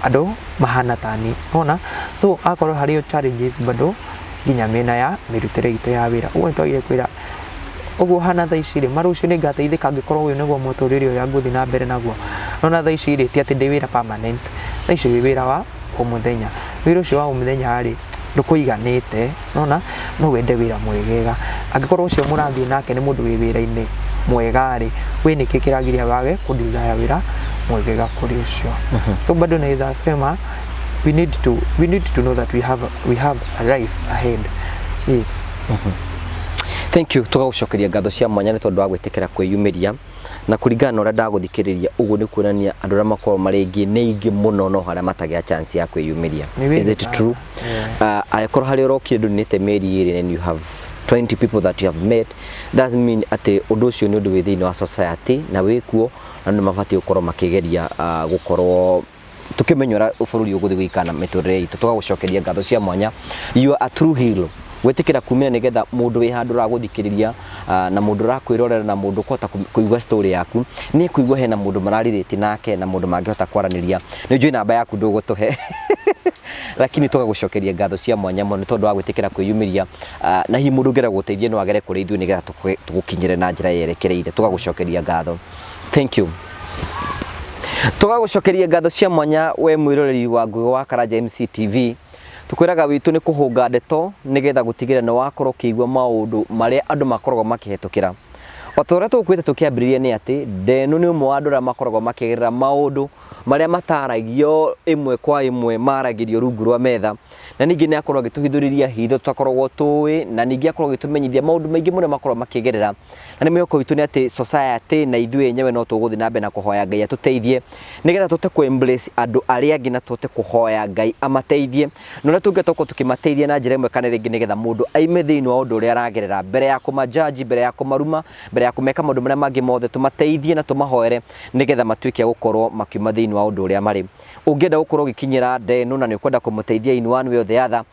andũ mahana tani ona. So akorwo harĩ o challenges bado nginya mĩena ya mĩrutĩre itũ ya wĩra, ũguo nĩ twagĩrĩire kwĩra ũguo hana thaa ici rĩ, marũciũ nĩ ngateithĩka angĩkorwo ũyũ nĩguo mũtũrĩre ũrĩa ngũthiĩ na mbere naguo. Nona thaa ici rĩ, ti atĩ ndĩ wĩra permanent. Thaa ici wĩ wĩra wa o mũthenya. Wĩra ũcio wa o mũthenya rĩ, ndũkũiganĩte, nona no wende wĩra mwegega. Angĩkorwo ũcio mũrathiĩ nake nĩ mũndũ wĩ wĩra-inĩ mwega rĩ, we nĩkĩ kĩragiria wage kũ desire wĩra mwegega kũrĩ ũcio? So bado naweza sema we need to know that we have a life ahead, yes. Thank you. Tũgagũcokeria ngatho cia mwanya nĩ tondũ wa gwĩtĩkĩra kwĩyumĩria, na kũringana na ũrĩa ndagũthikĩrĩria ũguo nĩ kuonania andũ arĩa makoragwo marĩ aingĩ nĩ aingĩ mũno, no harĩa matagĩa chance ya kwĩyumĩria. Nĩ wĩra Is it sana. true? Yeah. Angĩkorwo harĩa ũrokire ndũninĩte mĩeri 2 and you have 20 people that you have met, that mean atĩ ũndũ ũcio nĩ ũndũ wĩ thĩinĩ wa society na wĩkuo, na andũ mabatiĩ gũkorwo makĩgeria gũkorwo tukĩmenya ũrĩa bũrũri ũgũthiĩ gũikara na mĩtũrĩre itũ. Tũgagũcokeria ngatho cia mwanya. You are a true hero gwĩtĩkĩra kumĩra nĩgetha mũndũ wĩ handũ ũragũthikĩrĩria na mũndũ ũrakwĩrorera na mũndũ ũkũhota kũigua story yaku nĩ kũigua hena mũndũ mararĩrĩtie nake na mũndũ mangĩhota kwaranĩria. Nĩ njũĩ namba yaku ndũgũtũhe, lakini tũgagũcokeria ngatho cia mwanya mũno nĩ tondũ wa gwĩtĩkĩra kwĩyumĩria, na hihi mũndũ ũngĩenda gũteithia no agere kũrĩ ithuĩ nĩgetha tũgũkinyĩre na njĩra yerekereire. Tũgagũcokeria ngatho. Thank you. Tũgagũcokeria ngatho cia mwanya we mwĩroreri wa Ngugi wa Karanja MCTV. Tũkwĩraga witũ nĩ kũhũnga ndeto nĩgetha gũtigĩrĩra nĩ wakorwo ũkĩigua maũndũ marĩa andũ makoragwo makĩhetũkĩra. O ta ũrĩa tũgũkwĩte tũkĩambĩrĩria, nĩ atĩ Ndenu nĩ ũmwe wa andũ arĩa makoragwo makĩgerera maũndũ marĩa mataragio ĩmwe kwa ĩmwe, maragĩrio rungu rwa metha, na ningĩ nĩ akorwo agĩtũhithũrĩria hitho tũtakoragwo tũĩ, na ningĩ akorwo agĩtũmenyithia maũndũ maingĩ mũno makoragwo makĩgerera. Na nĩ mwĩhoko witũ nĩ atĩ society na ithuĩ enyewe no tũgũthiĩ na mbere na kũhoya Ngai atũteithie nĩgetha tũhote kũ embrace andũ arĩa angĩ na tũhote kũhoya Ngai amateithie na ũrĩa tũngĩhota gũkorwo tũkĩmateithia na njĩra ĩmwe kana ĩrĩa ĩngĩ nĩgetha mũndũ aime thĩinĩ wa ũndũ ũrĩa aragerera mbere ya kũma judge, mbere ya kũmaruma, mbere ya kũmeka maũndũ marĩa mangĩ mothe, tũmateithie na tũmahoere nĩgetha matuĩke a gũkorwo makiuma thĩinĩ wa ũndũ ũrĩa marĩ. Ũngĩenda gũkorwo ũgĩkinyĩra Ndeno na nĩ ũkwenda kũmũteithia in one way or the other,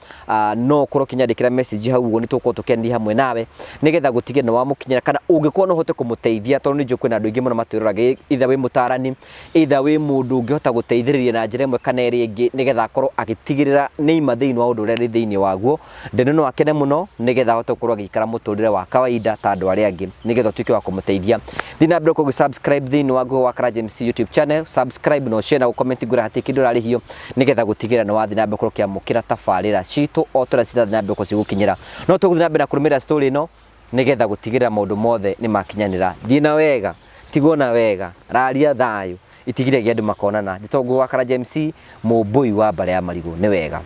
no ũkorwo ũkĩnyandĩkĩra message hau ũguo nĩ tũgũkorwo tũkĩaranĩria hamwe nawe nĩgetha gũtigĩrĩra nĩ wamũkinyĩra kana ũngĩkorwo no ũhote kũmũteithia tondũ nĩ njũĩ kwĩna andũ aingĩ mũno matwĩroragĩra either wĩ mũtarani, either wĩ mũndũ ũngĩhota gũteithĩrĩria na njĩra ĩmwe kana ĩrĩa ĩngĩ nĩgetha akorwo agĩtigĩrĩra nĩ aima thĩinĩ wa ũndũ ũrĩa arĩ thĩinĩ waguo. Ndeno no akene mũno nĩgetha ahote gũkorwo agĩikara mũtũrĩre wa kawaida ta andũ arĩa angĩ nĩgetha ũtuĩke wa kũmũteithia. Thiĩ na mbere gũkorwo ũgĩ subscribe thĩinĩ wa Ngũgĩ wa Karanja MC YouTube channel, subscribe na ũshare na ũcomment ngwĩra hatirĩ kĩndũ ũrarĩhio nĩgetha gũtigĩrĩra nĩ wathiĩ na mbere gũkorwo ũkĩamũkĩra tabarĩra citũ o ta ũrĩa cirathiĩ na mbere gũkorwo cigũkinyĩra. No tũgũthiĩ na mbere na kũrũmĩrĩra story ĩno nĩgetha gũtigĩrĩra maũndũ mothe nĩ makinyanĩra. Thiĩ na wega, tigwo na wega, raria thayũ, itigiragia andũ makonana. Njĩtagwo Ngũgĩ wa Karanja MC, mũmbũi wa mbara ya marigũ. Nĩ wega.